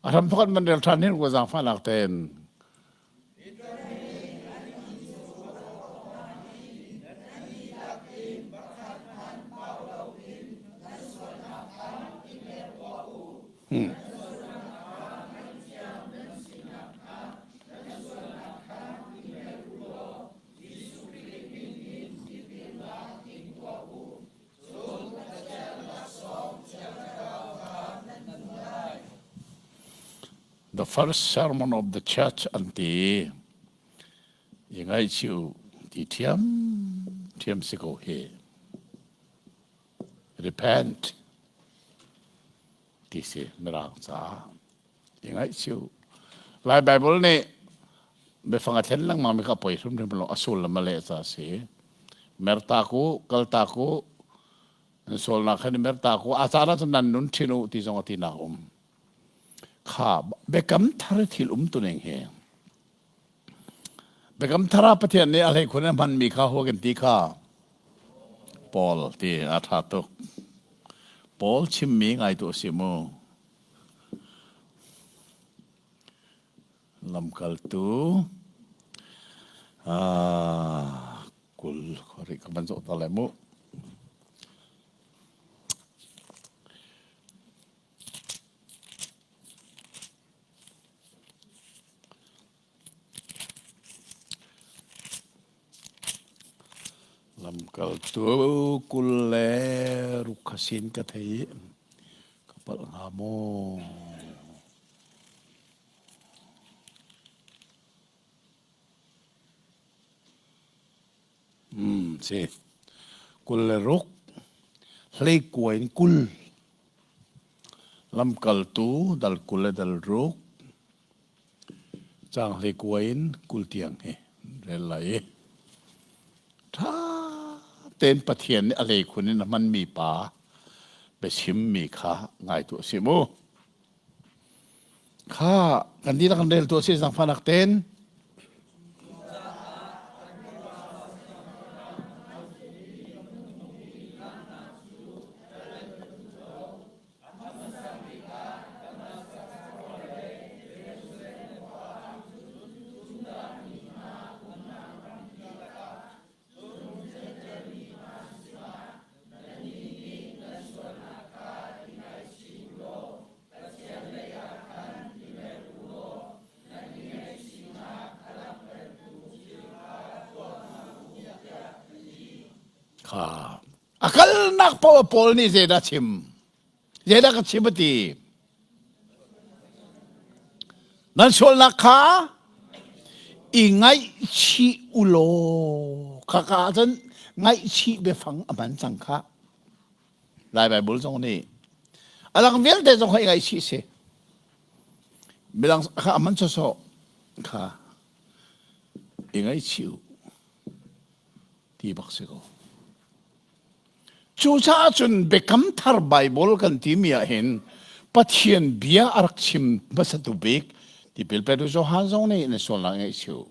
A hram pakhat man rel ṭhan hin zaangfahnak tein. Hmm. The first sermon of the church an ti. I ngaihchih u ti ṭhiam ṭhiam si ko hi. Repent ti si mirang ca. I ngaihchih u. Lai Bible nih biafang a thlen lengmang mi kha poi hrimhrim lo a sullam a leh ca si. Mertak u, kaltak u, nan sualnak khan i mertak u, a caan ah cun nan nun ṭhin u ti zong a tinak um. Kha biakam thar thil um tu ning hi. Biakam thar ah Pathian nih a hleikhun a hmanmi kha hua kan ti kha Paul ti a ṭha tuk. Paul chimmi ngai tu a si mu. Lamkaltu 20 khuari ka van zoh ta lai mu. Lamkaltu 26 kha sin ka thei i ka palh hnga maw? Si. 26 hleikua in 20 lamkaltu dal 20 le dal ruk Caang hleikua in 20 tiang hi rel lai i ṭha tein Pathian nih a hleikhun in a hmanmi pa biachimmi kha ngai tuah si mu. Kha kan dihlak kan rel tuah si zaangfahnak tein. Kha A kalnak paoh Paul nih zeidah chim? Zeidah ka chim a ti? Nan sualnak kha i ngaihchih u law khaka ahcun Ngaihchih biafang a hman cang khah. Lai Baibal zong nih a dang vialte zong kha i ngaihchih si. Midang kha a man sawsawh kha i ngaihchih u ti bak si ko. Cucaah cun Biakam Thar Baibal kan timi ah hin Pathian bia a rak chim hmasatu bik tipil petu Johan zong nih nan sualnak ngaihchih u.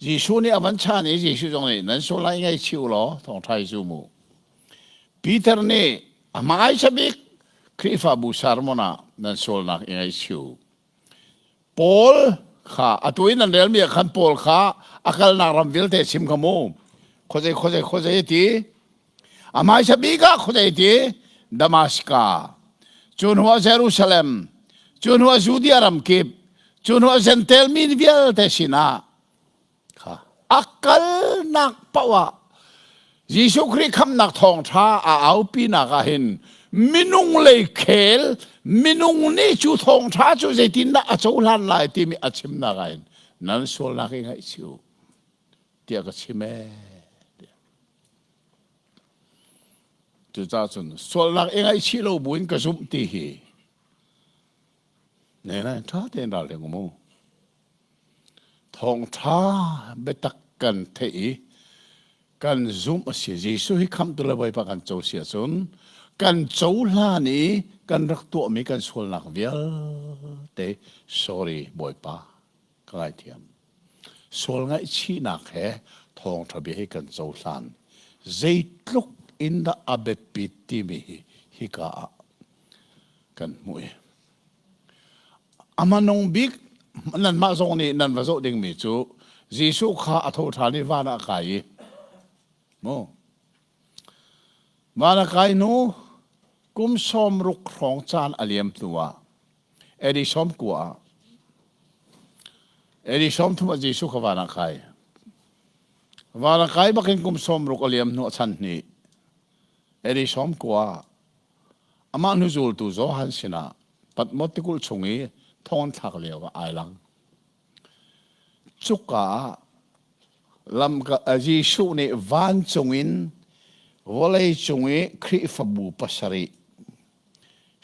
Jesuh nih a van chan i Jesuh zong nih nan sualnak i ngaihchih u law thawngṭha hi zum u. Peter nih a hmaisa bik Khrihfabu sermon ah nan sualnak i ngaihchih u. Paul kha atu in nan relmi ah khan Paul kha a kalnak ram vialte chim kha mu. Khuazei khuazei khuazei ti. A hmaisa bik ah khuazei ti Damascus. Cu hnu ah Jerusalem, cu hnu ah Judea ram kip, cu hnu ah Gentile mi vialte sinah kha a kalnak paoh ah Jesuh Khrih khamnak thawngṭha a aupinak ah hin minung lei khel minung nih cu thawngṭha cu zeitindah a cohlan lai timi a chimnak ah hin nan sualnak i ngaihchih u tiah ka chim ee. Cucaah cun sualnak i ngaihchih lo buin ka zumh ti hi ne na ṭha tein ralring um u. Thawngṭha biatak kan theih i kan zumh a si. Jesuh hi khamhtu le Bawipa kan co si ahcun kan cohlan i kan rak tuahmi kan sualnak vialte sorry Bawipa ka ngaithiam. Sual ngaihchihnak he thawngṭha bia hi kan cohlan. Zeitluk in dah a biapit timi hi hika ah kan hmuh i A hmanung bik nanmah zong nih nan va zoh dingmi cu Jesuh kha a tho ṭhan i van ah a kai i mu van a kai hnu kum 60 hrawng caan a liam hnu ah AD 90 ah AD 30 ah Jesuh kha van ah kai. Van a kai bakin kum 60 a liam hnu a chan hnih AD 90 ah Amah hnuzultu Johan sinah Patmos tikulh chung i thong an thlak lio ah ai lang. Cuka ah lamka Jesuh nih vancung in vawlei cung i Khrihfabu pasarih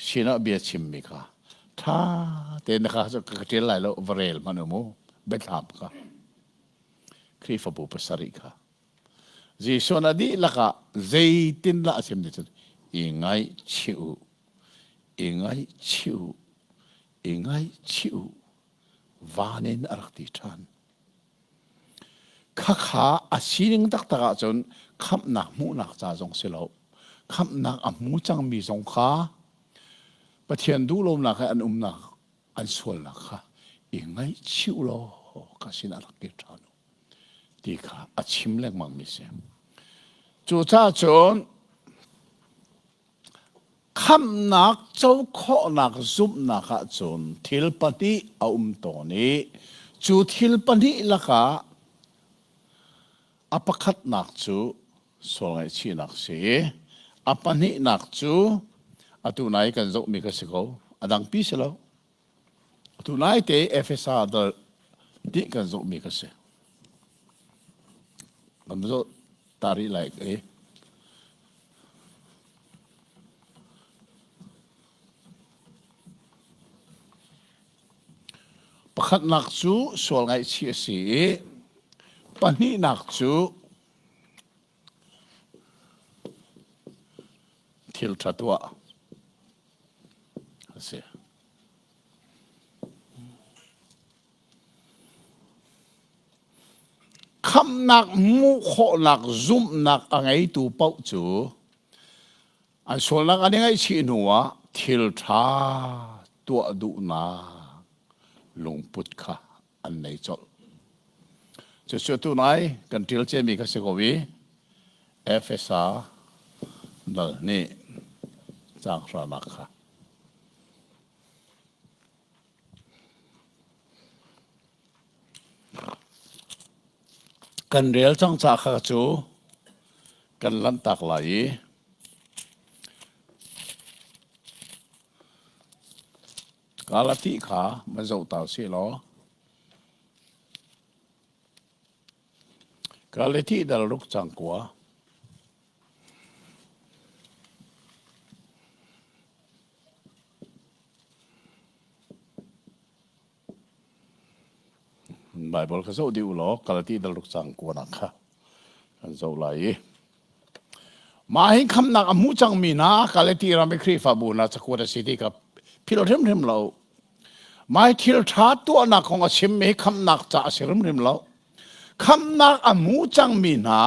sinah bia chimmi kha ṭha tein kha ka ṭial lai lo va rel hmanh u mu biathlam kha Khrihfabu pasarih kha Jesuh na dihlak ah zeitindah a chim ti cun i ngaihchih u, i ngaihchih u, i ngaihchih u, van in a rak ti ṭhan. Khakha a sining taktak ahcun khamhnak hmuhnak ca zong si lo. Khamhnak a hmu cangmi zong kha Pathian duhlonak he an umnak an sualnak kha i ngaihchih u law ka sinah rak kir ṭhan u. ti kha a chim lengmangmi si. Cucaah cun khamhnak co khawhnak zumhnak ahcun thil pahnih a um tawn i cu thil pahnih lakah a pakhatnak cu sual ngaihchihnak si i a pahnihnak cu atu nai kan zohmi kha si ko a dangpi si lo Atu naite Efesa dal ti kan zohmi ka si. Kan zoh ta rih lai i pakhatnak cu sual ngaihchih a si i pahnihnak cu thil ṭha tuah a si. Khamhnak hmuh khawhnak zumhnak a ngeitu paoh cu an sualnak an i ngaihchih hnuah thil ṭha tuah duhnak lungput kha an nei colh. Cucu tunai kan ṭial ciami kha si ko i Efesa dal nih caang hranak kha. Kan rel cang ca kha cu kan lanhtak lai i Galati kha van zoh ta usih law. Galati dal ruk cang kua. Bible kha zoh dih u law Galati dal ruk cang kua nak kha kan zoh lai i. Mah hi khamnak a hmu cangmi hna Galati ram i Khrihfabu hna cakuat a si ti kha philh hrimhrim lo. Mai thil ṭha tuahnak kong a chimmi hi khamnak ca a si hrimhrim lo. Khamnak a hmu cangmi hna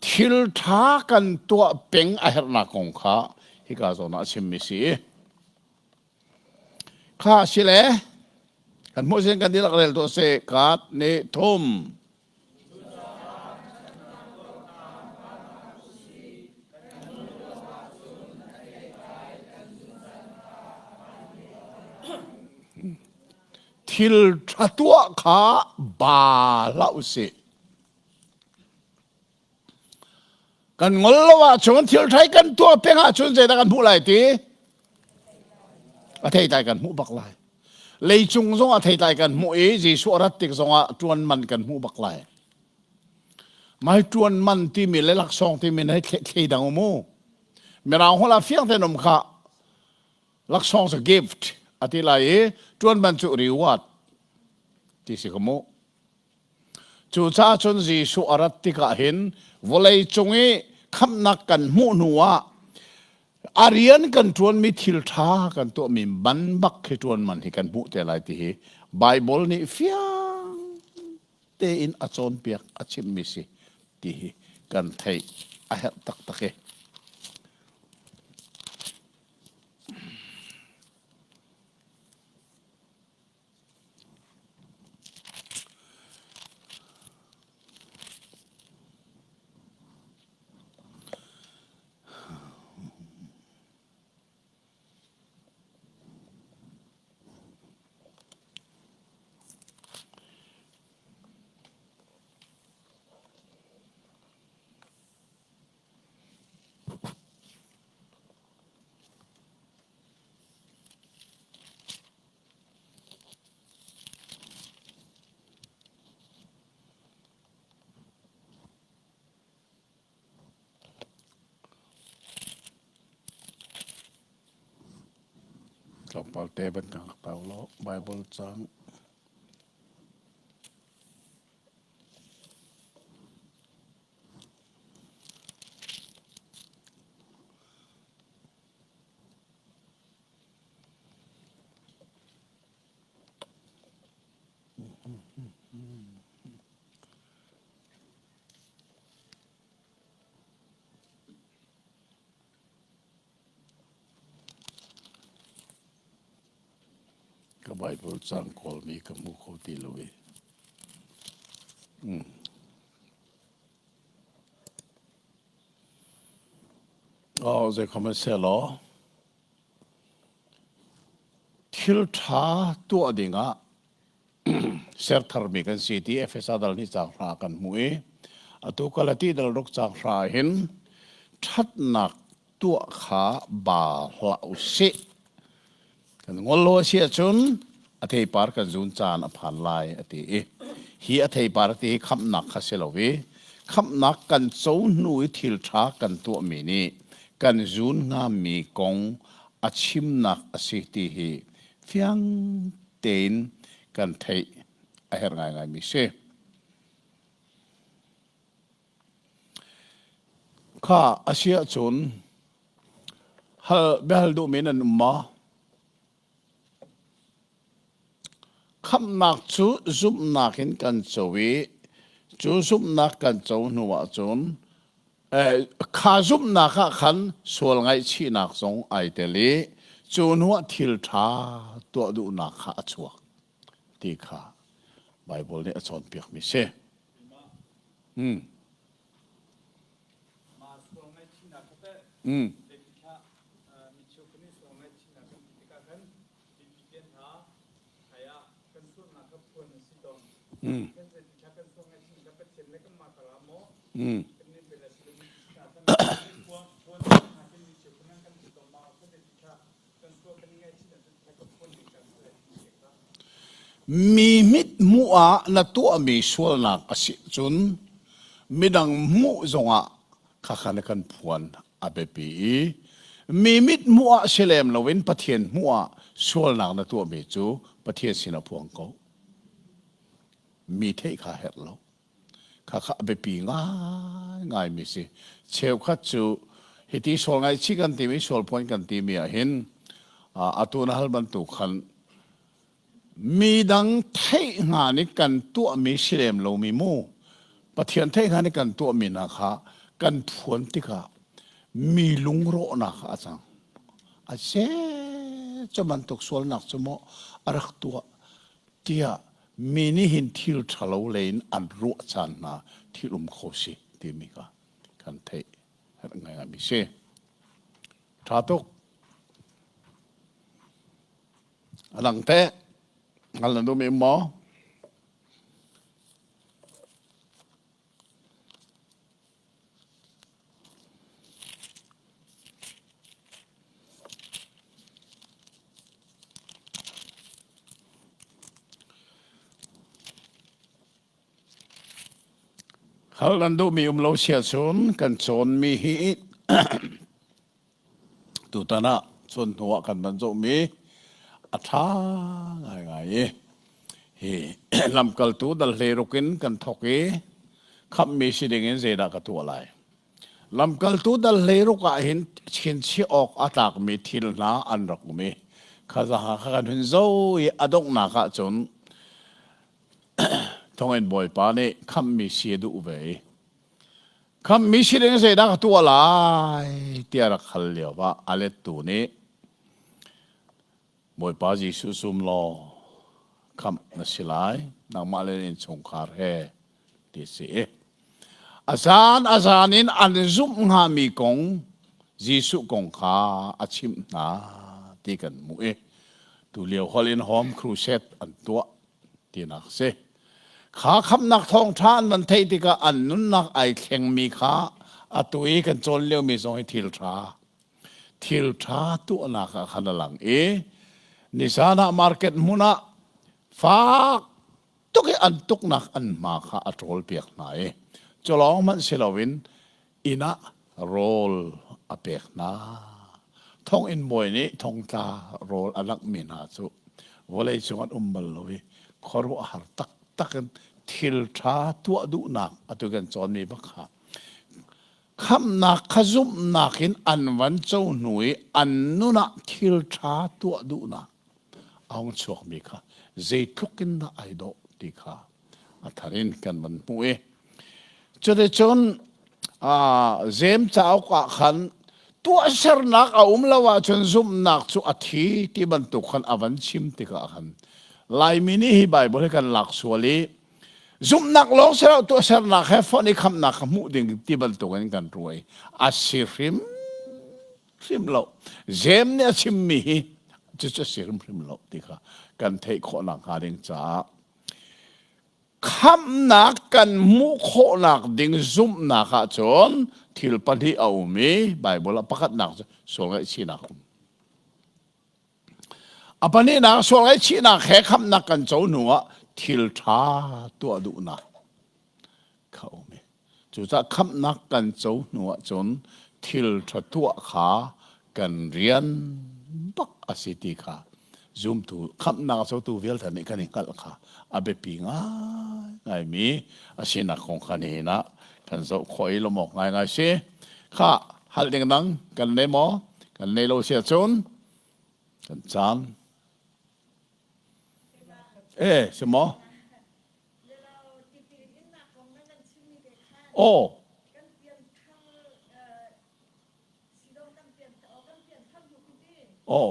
thil ṭha kan tuah peng a herhnak kong kha hika zawn ah a chimmi si. Kha a si le kan hmuh sin kan dihlak rel tuah seh kat nih thum. Thil ṭha tuah kha ba hlah u sih. Kan ngol lo ahcun thil ṭha kan tuah peng ahcun zeidah kan hmuh lai ti? A theitlai kan hmuh bak lai. Leicung zong a theitlai kan hmuh i Jesuh a rat tik zongah ṭuan man kan hmuh bak lai. Mai ṭuan man timi le laksawng timi na thleidang um u. Mirang holh ah fiang tein um kha laksawng cu gift a ti lai i ṭuan man cu reward ti si ka mu. Cucaah cun Jesuh a rat tikah hin vawlei cung i khamhnak kan hmuh hnu ah a rian kan ṭuanmi thil ṭha kan tuahmi man bak khi ṭuan man hi kan hmuh te lai ti hi Baibal nih fiang tein a cawnpiak a chimmi si ti hi kan theih a herh taktak i. Tlawmpal te ban kan rak tau law Bible cang. Ka Bible cang kawlmi ka hmu kho ti lo i. Mm. Oh, zei khom se law. Thil ṭha tuah dingah ser tharmi kan si ti Efesa dal nih caang hra kan hmuh i atu Galati dal ruk caang hra hin ṭhatnak tuah kha ba hlah u sih. Kan ngol lo a si ahcun a theipar kan zun caan a phan lai a ti i hi a theipar ti hi khamhnak kha si lo i khamhnak kan co hnu i thil ṭha kan tuahmi nih kan zun hngami kong a chimnak a si ti hi fiang tein kan theih a herh ngaingaimi si. Kha a si ahcun hal biahal duhmi nan um maw? Khamhnak cu zumhnak in kan co i cu zumhnak kan co hnu ahcun kha zumhnak ah khan sual ngaihchihnak zong ai tel i cu hnuah thil ṭha tuah duhnak kha a chuak ti kha Baibal nih a cawnpiakmi si. Hmm. Hmm. Mm. Mm. Mi mit hmuh ah na tuahmi sualnak a si cun. Midang hmuh zongah khakha na kan phuan a biapi i mi mit hmuh ah si lem loin Pathian hmuh ah sualnak na tuahmi cu Pathian sin ah phuang ko. Mi theih kha herh lo. Khakha a biapi ngaingaimi si. Cheukhat cu hiti sual ngaihchih kan timi sual phuan kan timi ah hin atu na hal bantuk khan Mi dang theih hnga nih kan tuahmi si lem lomi mu Pathian theih hnga nih kan tuahmi hna kha kan phuan tikah mi lungrawhnak kha a cang. A se cu bantuk sualnak cu maw a rak tuah tiah mi nih hin thil ṭhalo lei in an ruah caan hna thil um kho si timi kha kan theih herh ngaingaimi si. Ṭha tuk. A dang teh hngal na duhmi um maw? Hal nan duhmi um lo sia cun kan cawnmi hi Tutan ah chun hnu ah kan van zohmi a ṭha ngaingai i hi lamkaltu dal hleiruk in kan thawk i khamhmi si ding in zeidah ka tuah lai. Lamkaltu dal hleiruk ah hin chinchiah awk a tlakmi thil hna an rak um i khazaha kha kan hun zoh i a donghnak ah cun thonginn bawipa nih khamhmi si a duh ve i Khamhmi si ding zeidah ka tuah lai tiah rak hal lio ah a lettu nih Bawipa Jesuh zum law khamh na si lai nangmah le na innchungkhar he ti a si. A zan a zan in an zumh hngami kong Jesuh kong kha a chimh hna ti kan hmuh i tulio holh in home crusade an tuah tinak a si. Kha khamhnak thawngṭha an van theih tikah an nunnak ai thlengmi kha atu i kan cawn liomi zong hi thil ṭha thil ṭha tuahnak ah khan a lang i nizan ah market hmun ah fak tuk i an tuknak an hma kha a ṭawl piak hna i cu lawng hmanh si loin inn ah rawl a pek hna. Thonginn bawi nih thongtla rawl a langhmi hna cu vawlei cung an um bal lo i khuaruahhar taktak in thil ṭha tuah duhnak atu kan cawnmi bak kha khamhnak kha zumhnak in an van co hnu i an nun ah thil ṭha tuah duhnak a hung chuakmi kha zeitluk in dah ai dawh ti kha a thar in kan van hmuh i cuticun Jeim cauk ah khan tuahsernak a um lo ahcun zumhnak cu a thi ti bantuk khan a van chim tikah khan Laimi nih hi Bible hi kan lak sual i zumhnak lawng si lo tuahsernak he fonh i khamhnak kha hmuh ding ti bantuk in kan ruai a si hrim hrim lo Jeim nih a chimmi hi cucu a si hrimhrim lo ti kha kan theih khawh nakhnga ding caah Khamhnak kan hmuh khawhnak ding zumhnak ahcun thil pahnih a um i Baibal ah pakhatnak cu sual ngaihchihnak a um. A pahnihnak sual ngaihchihnak he khamhnak kan co hnu ah thil ṭha tuah duhnak kha a um i Cucaah khamhnak kan co hnu ahcun thil ṭha tuah kha kan rian bak a si ti kha zumtu khamhnak a cotu vialte nih kan i hngalh kha a biapi ngaingaimi a sinak kong kha nihin ah kan zoh khawh i lawmh awk ngaingai si. Kha hal ding dang kan nei maw? Kan nei lo si ahcun kan caan. Eh, si maw? Aw. Aw.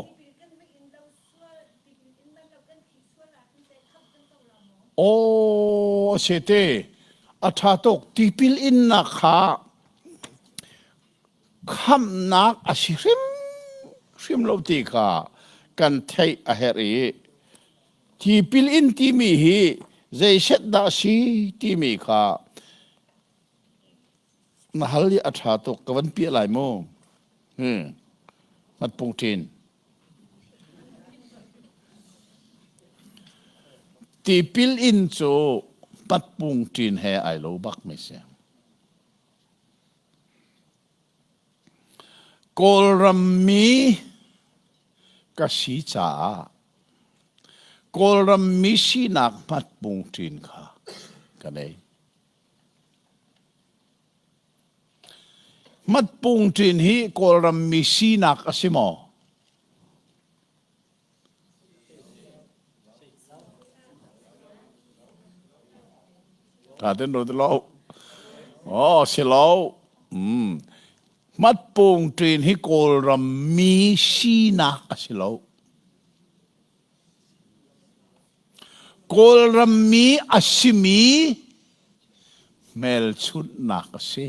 Aw, a te. A ṭha tuk. Tipil innak kha khamhnak a si hrim hrim lo ti kha kan theih a herh i Tipil in timi hi zeiset dah a si timi kha na hal i a ṭha tuk ka van piah lai mu. Hmm. Hmatpung ṭin. Tipil in cu hmatpung ṭin he ai lo bak mi si. Kawlram mi ka si caah Kawlram mi sinak hmatpung ṭin kha ka nei. Hmatpung ṭin hi Kawlram mi sinak a si maw? Ṭha ten ruat lo. Oh, si lo. Mm. Hmatpung ṭin hi Kawlram mi sinak a si lo. Kawlram mi a simi hmelchunhnak a si.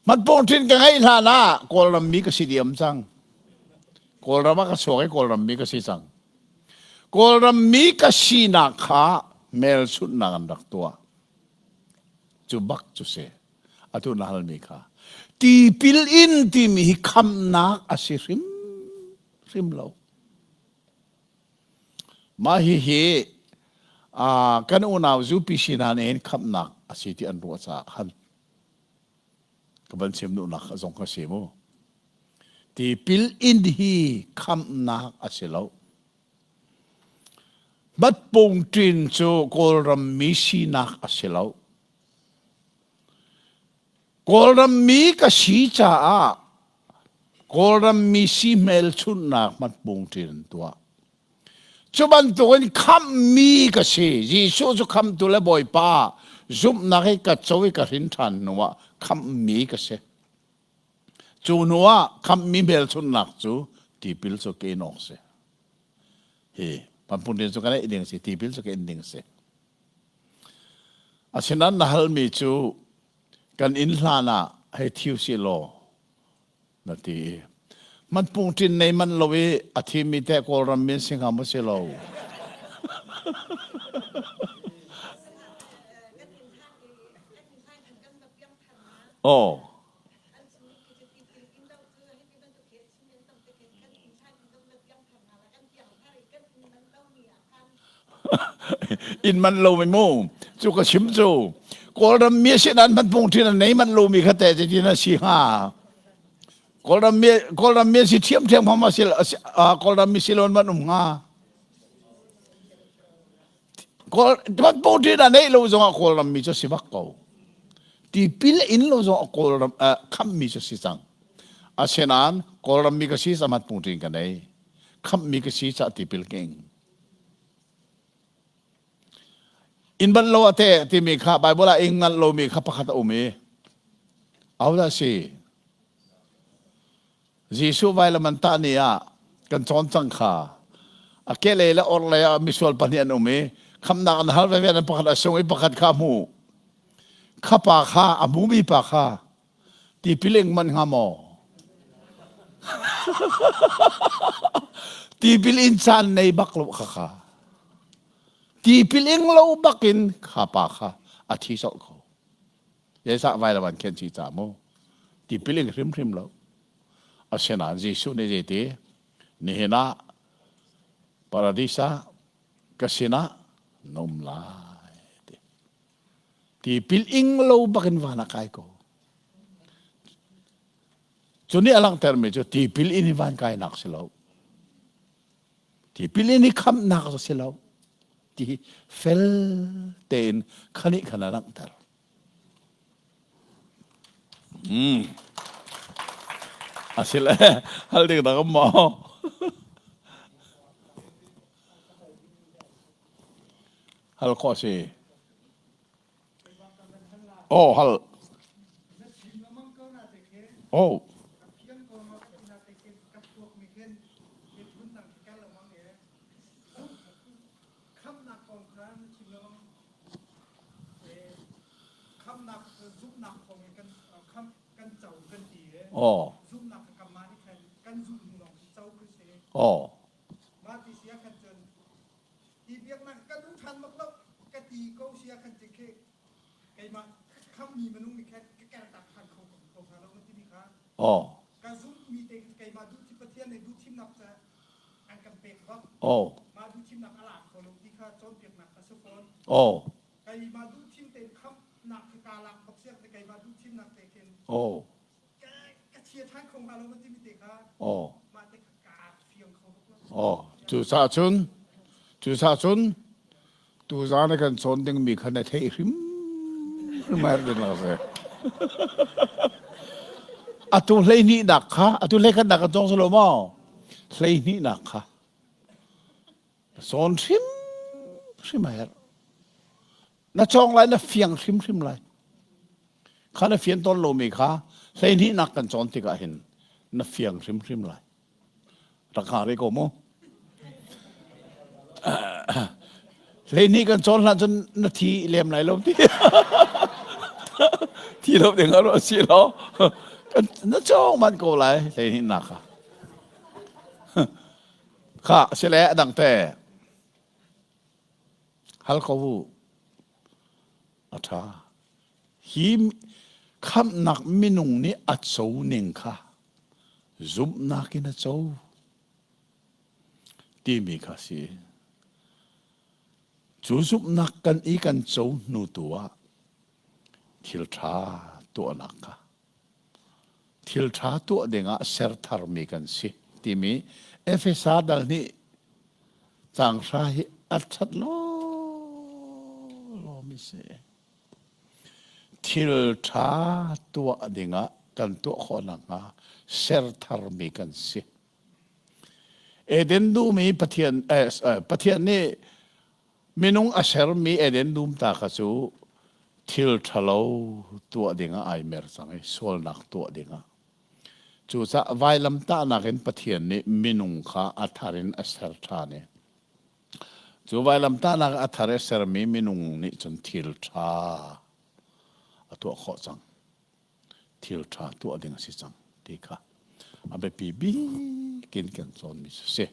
Hmatpung ṭin ka ngeih hlan ah Kawlram mi ka si diam cang. Kawlram ah ka chuak i Kawlram mi ka si cang. Kawlram mi ka sinak kha hmelchunhnak an rak tuah. Cu bak cu si. Atu na halmi kha. Tipil in timi hi khamnak a si hrim hrim lo. Mah hihi kan unau UPC hna nih hin khamnak a si ti an ruah caah khan ka van chim duhnak zong ka si mu. Tipil in hi khamnak a si lo. Batpung ṭin cu Kawlram mi sinak a si lo. Kawlram mi ka si caah Kawlram mi si hmelchunhnak hmatpung ṭin an tuah. Cu bantukin khamhmi ka si. Jesuh cu khamhtu le Bawipa zumhnak i ka co i ka hrin ṭhan hnuah khamhmi ka si. Cu hnuah khamhmi hmelchunhnak cu tipil cu ka in awk si. Hi pampun rian cu ka neih ding si, tipil cu ka in ding si. Asinain na halmi cu kan inn hlan ah hei thiu si law na ti i hmatpung ṭin nei manh lo i a thimi teh Kawlram mi an si hnga maw si lo? Aw. In man lo mi mu cu ka chim cu Kawlram mi si nan hmatpung ṭin an nei manh lo mi kha teh zeitin a si hnga? Kawlram mi Kawlram mi si ṭhiam ṭhiam hom a si Kawlram mi si lon man um hnga. Kawl hmatpung ṭin a neih lo zongah Kawlram mi cu si bak ko. Tipil in lo zongah Kawlram khamh mi cu si cang. Asinain Kawlram mi ka si ca hmatpung ṭin ka nei. Khamh mi ka si ca tipil ka ing. Inn banh lo a te timi kha Bible ah ing nganh lomi kha pakhat a um i ahodah si? Jesuh vailam an tah ni ah kan cawn cang kha. A kehlei le orhlei ah misual pahnih an um i khamnak an hal veve an pakhat a sung i pakhat kha a hmu. Kha pa kha a hmumi pa kha tipil ing man hnga maw? Tipil in caan nei bak lo kha kha. Tipil ing lo bakin kha pa kha a thi colh ko. Zeicah vailam an khen chi ca mu? Tipil ing hrimhrim lo. Asinain Jesuh nih zeiti? Nihin ah paradis ah ka sinah na um lai. Ti. Tipil ing lo bakin van ah kai ko. Cu nih a langhtermi cu tipil in hi van kainak si lo. Tipil in hi khamhnak cu si lo. Ti hi fel tein khanih khan a langhter. Mm. Asile hal ding dah maw? Hal khawh si. Oh, hal. Oh. Oh. Oh. Hi biaknak ka duh ṭhan bak lo ka ti ko si ah khan khi keimah khammi minung nih khan ka kertak ṭhan kho ko hnga lo na timi kha Oh. ka zumhmi te keimah duh Pathian nih duhthimnak ca an kan pek bak Oh. mah duhthimnak a lak kho lo ti kha cawnpiaknak a si fawn Oh. keimah duhthim tein khamnak khi kaa lak bak siak keimah duhthimnak te khin Oh. ka ka. chia ṭhan kho hnga lo ma timi te kha Oh. mah te kha kaa fiang kho bak lo. Oh, cucaah cun cucaah cun tuzaan i kan cawn dingmi kha na theih hrim hrim a herh ding a si. Atu hleihnihnak kha atu hleikhatnak kan cawng lo maw? Hleihnihnak kha cawn hrim hrim a herh. Na cawng lai na fiang hrimhrim lai. Kha na fian tawn lomi kha hleihnihnak kan cawn tikah hin na fiang hrimhrim lai. Rak hnga rih ko mu. Hleihnih kan cawn hlan cun na thi lem lai lo ti. Thi lo ding a si lo. Na cawng man ko lai hleihnih nak kha. Kha sile a dang te. Hal ko u. A ṭha. Hi khamhnak minung nih a co ning kha zumhnak in a co timi kha si. Cu zumhnak kan i kan co hnu tu ah thil ṭha tuahnak kha thil ṭha tuah dingah ser tharmi kan si timi Efesa dal nih caang hra hi a ṭhat lawlaw si. Thil ṭha tuah dingah kan tuah khawh nakhnga ser tharmi kan si. Eden dum i Pathian, eh, Pathian nih minung a sermi Eden dum ta kha cu thil ṭhalo tuah dingah ai mer cang i sualnak tuah dingah. Cucaah vailamtahnak in Pathian nih minung kha a thar in a ser ṭhan i cu vailamtahnak a thar i sermi minung nih cun thil ṭha a tuah khawh cang. Thil ṭha tuah ding a si cang ti kha a biapi bik in kan cawnmi cu si.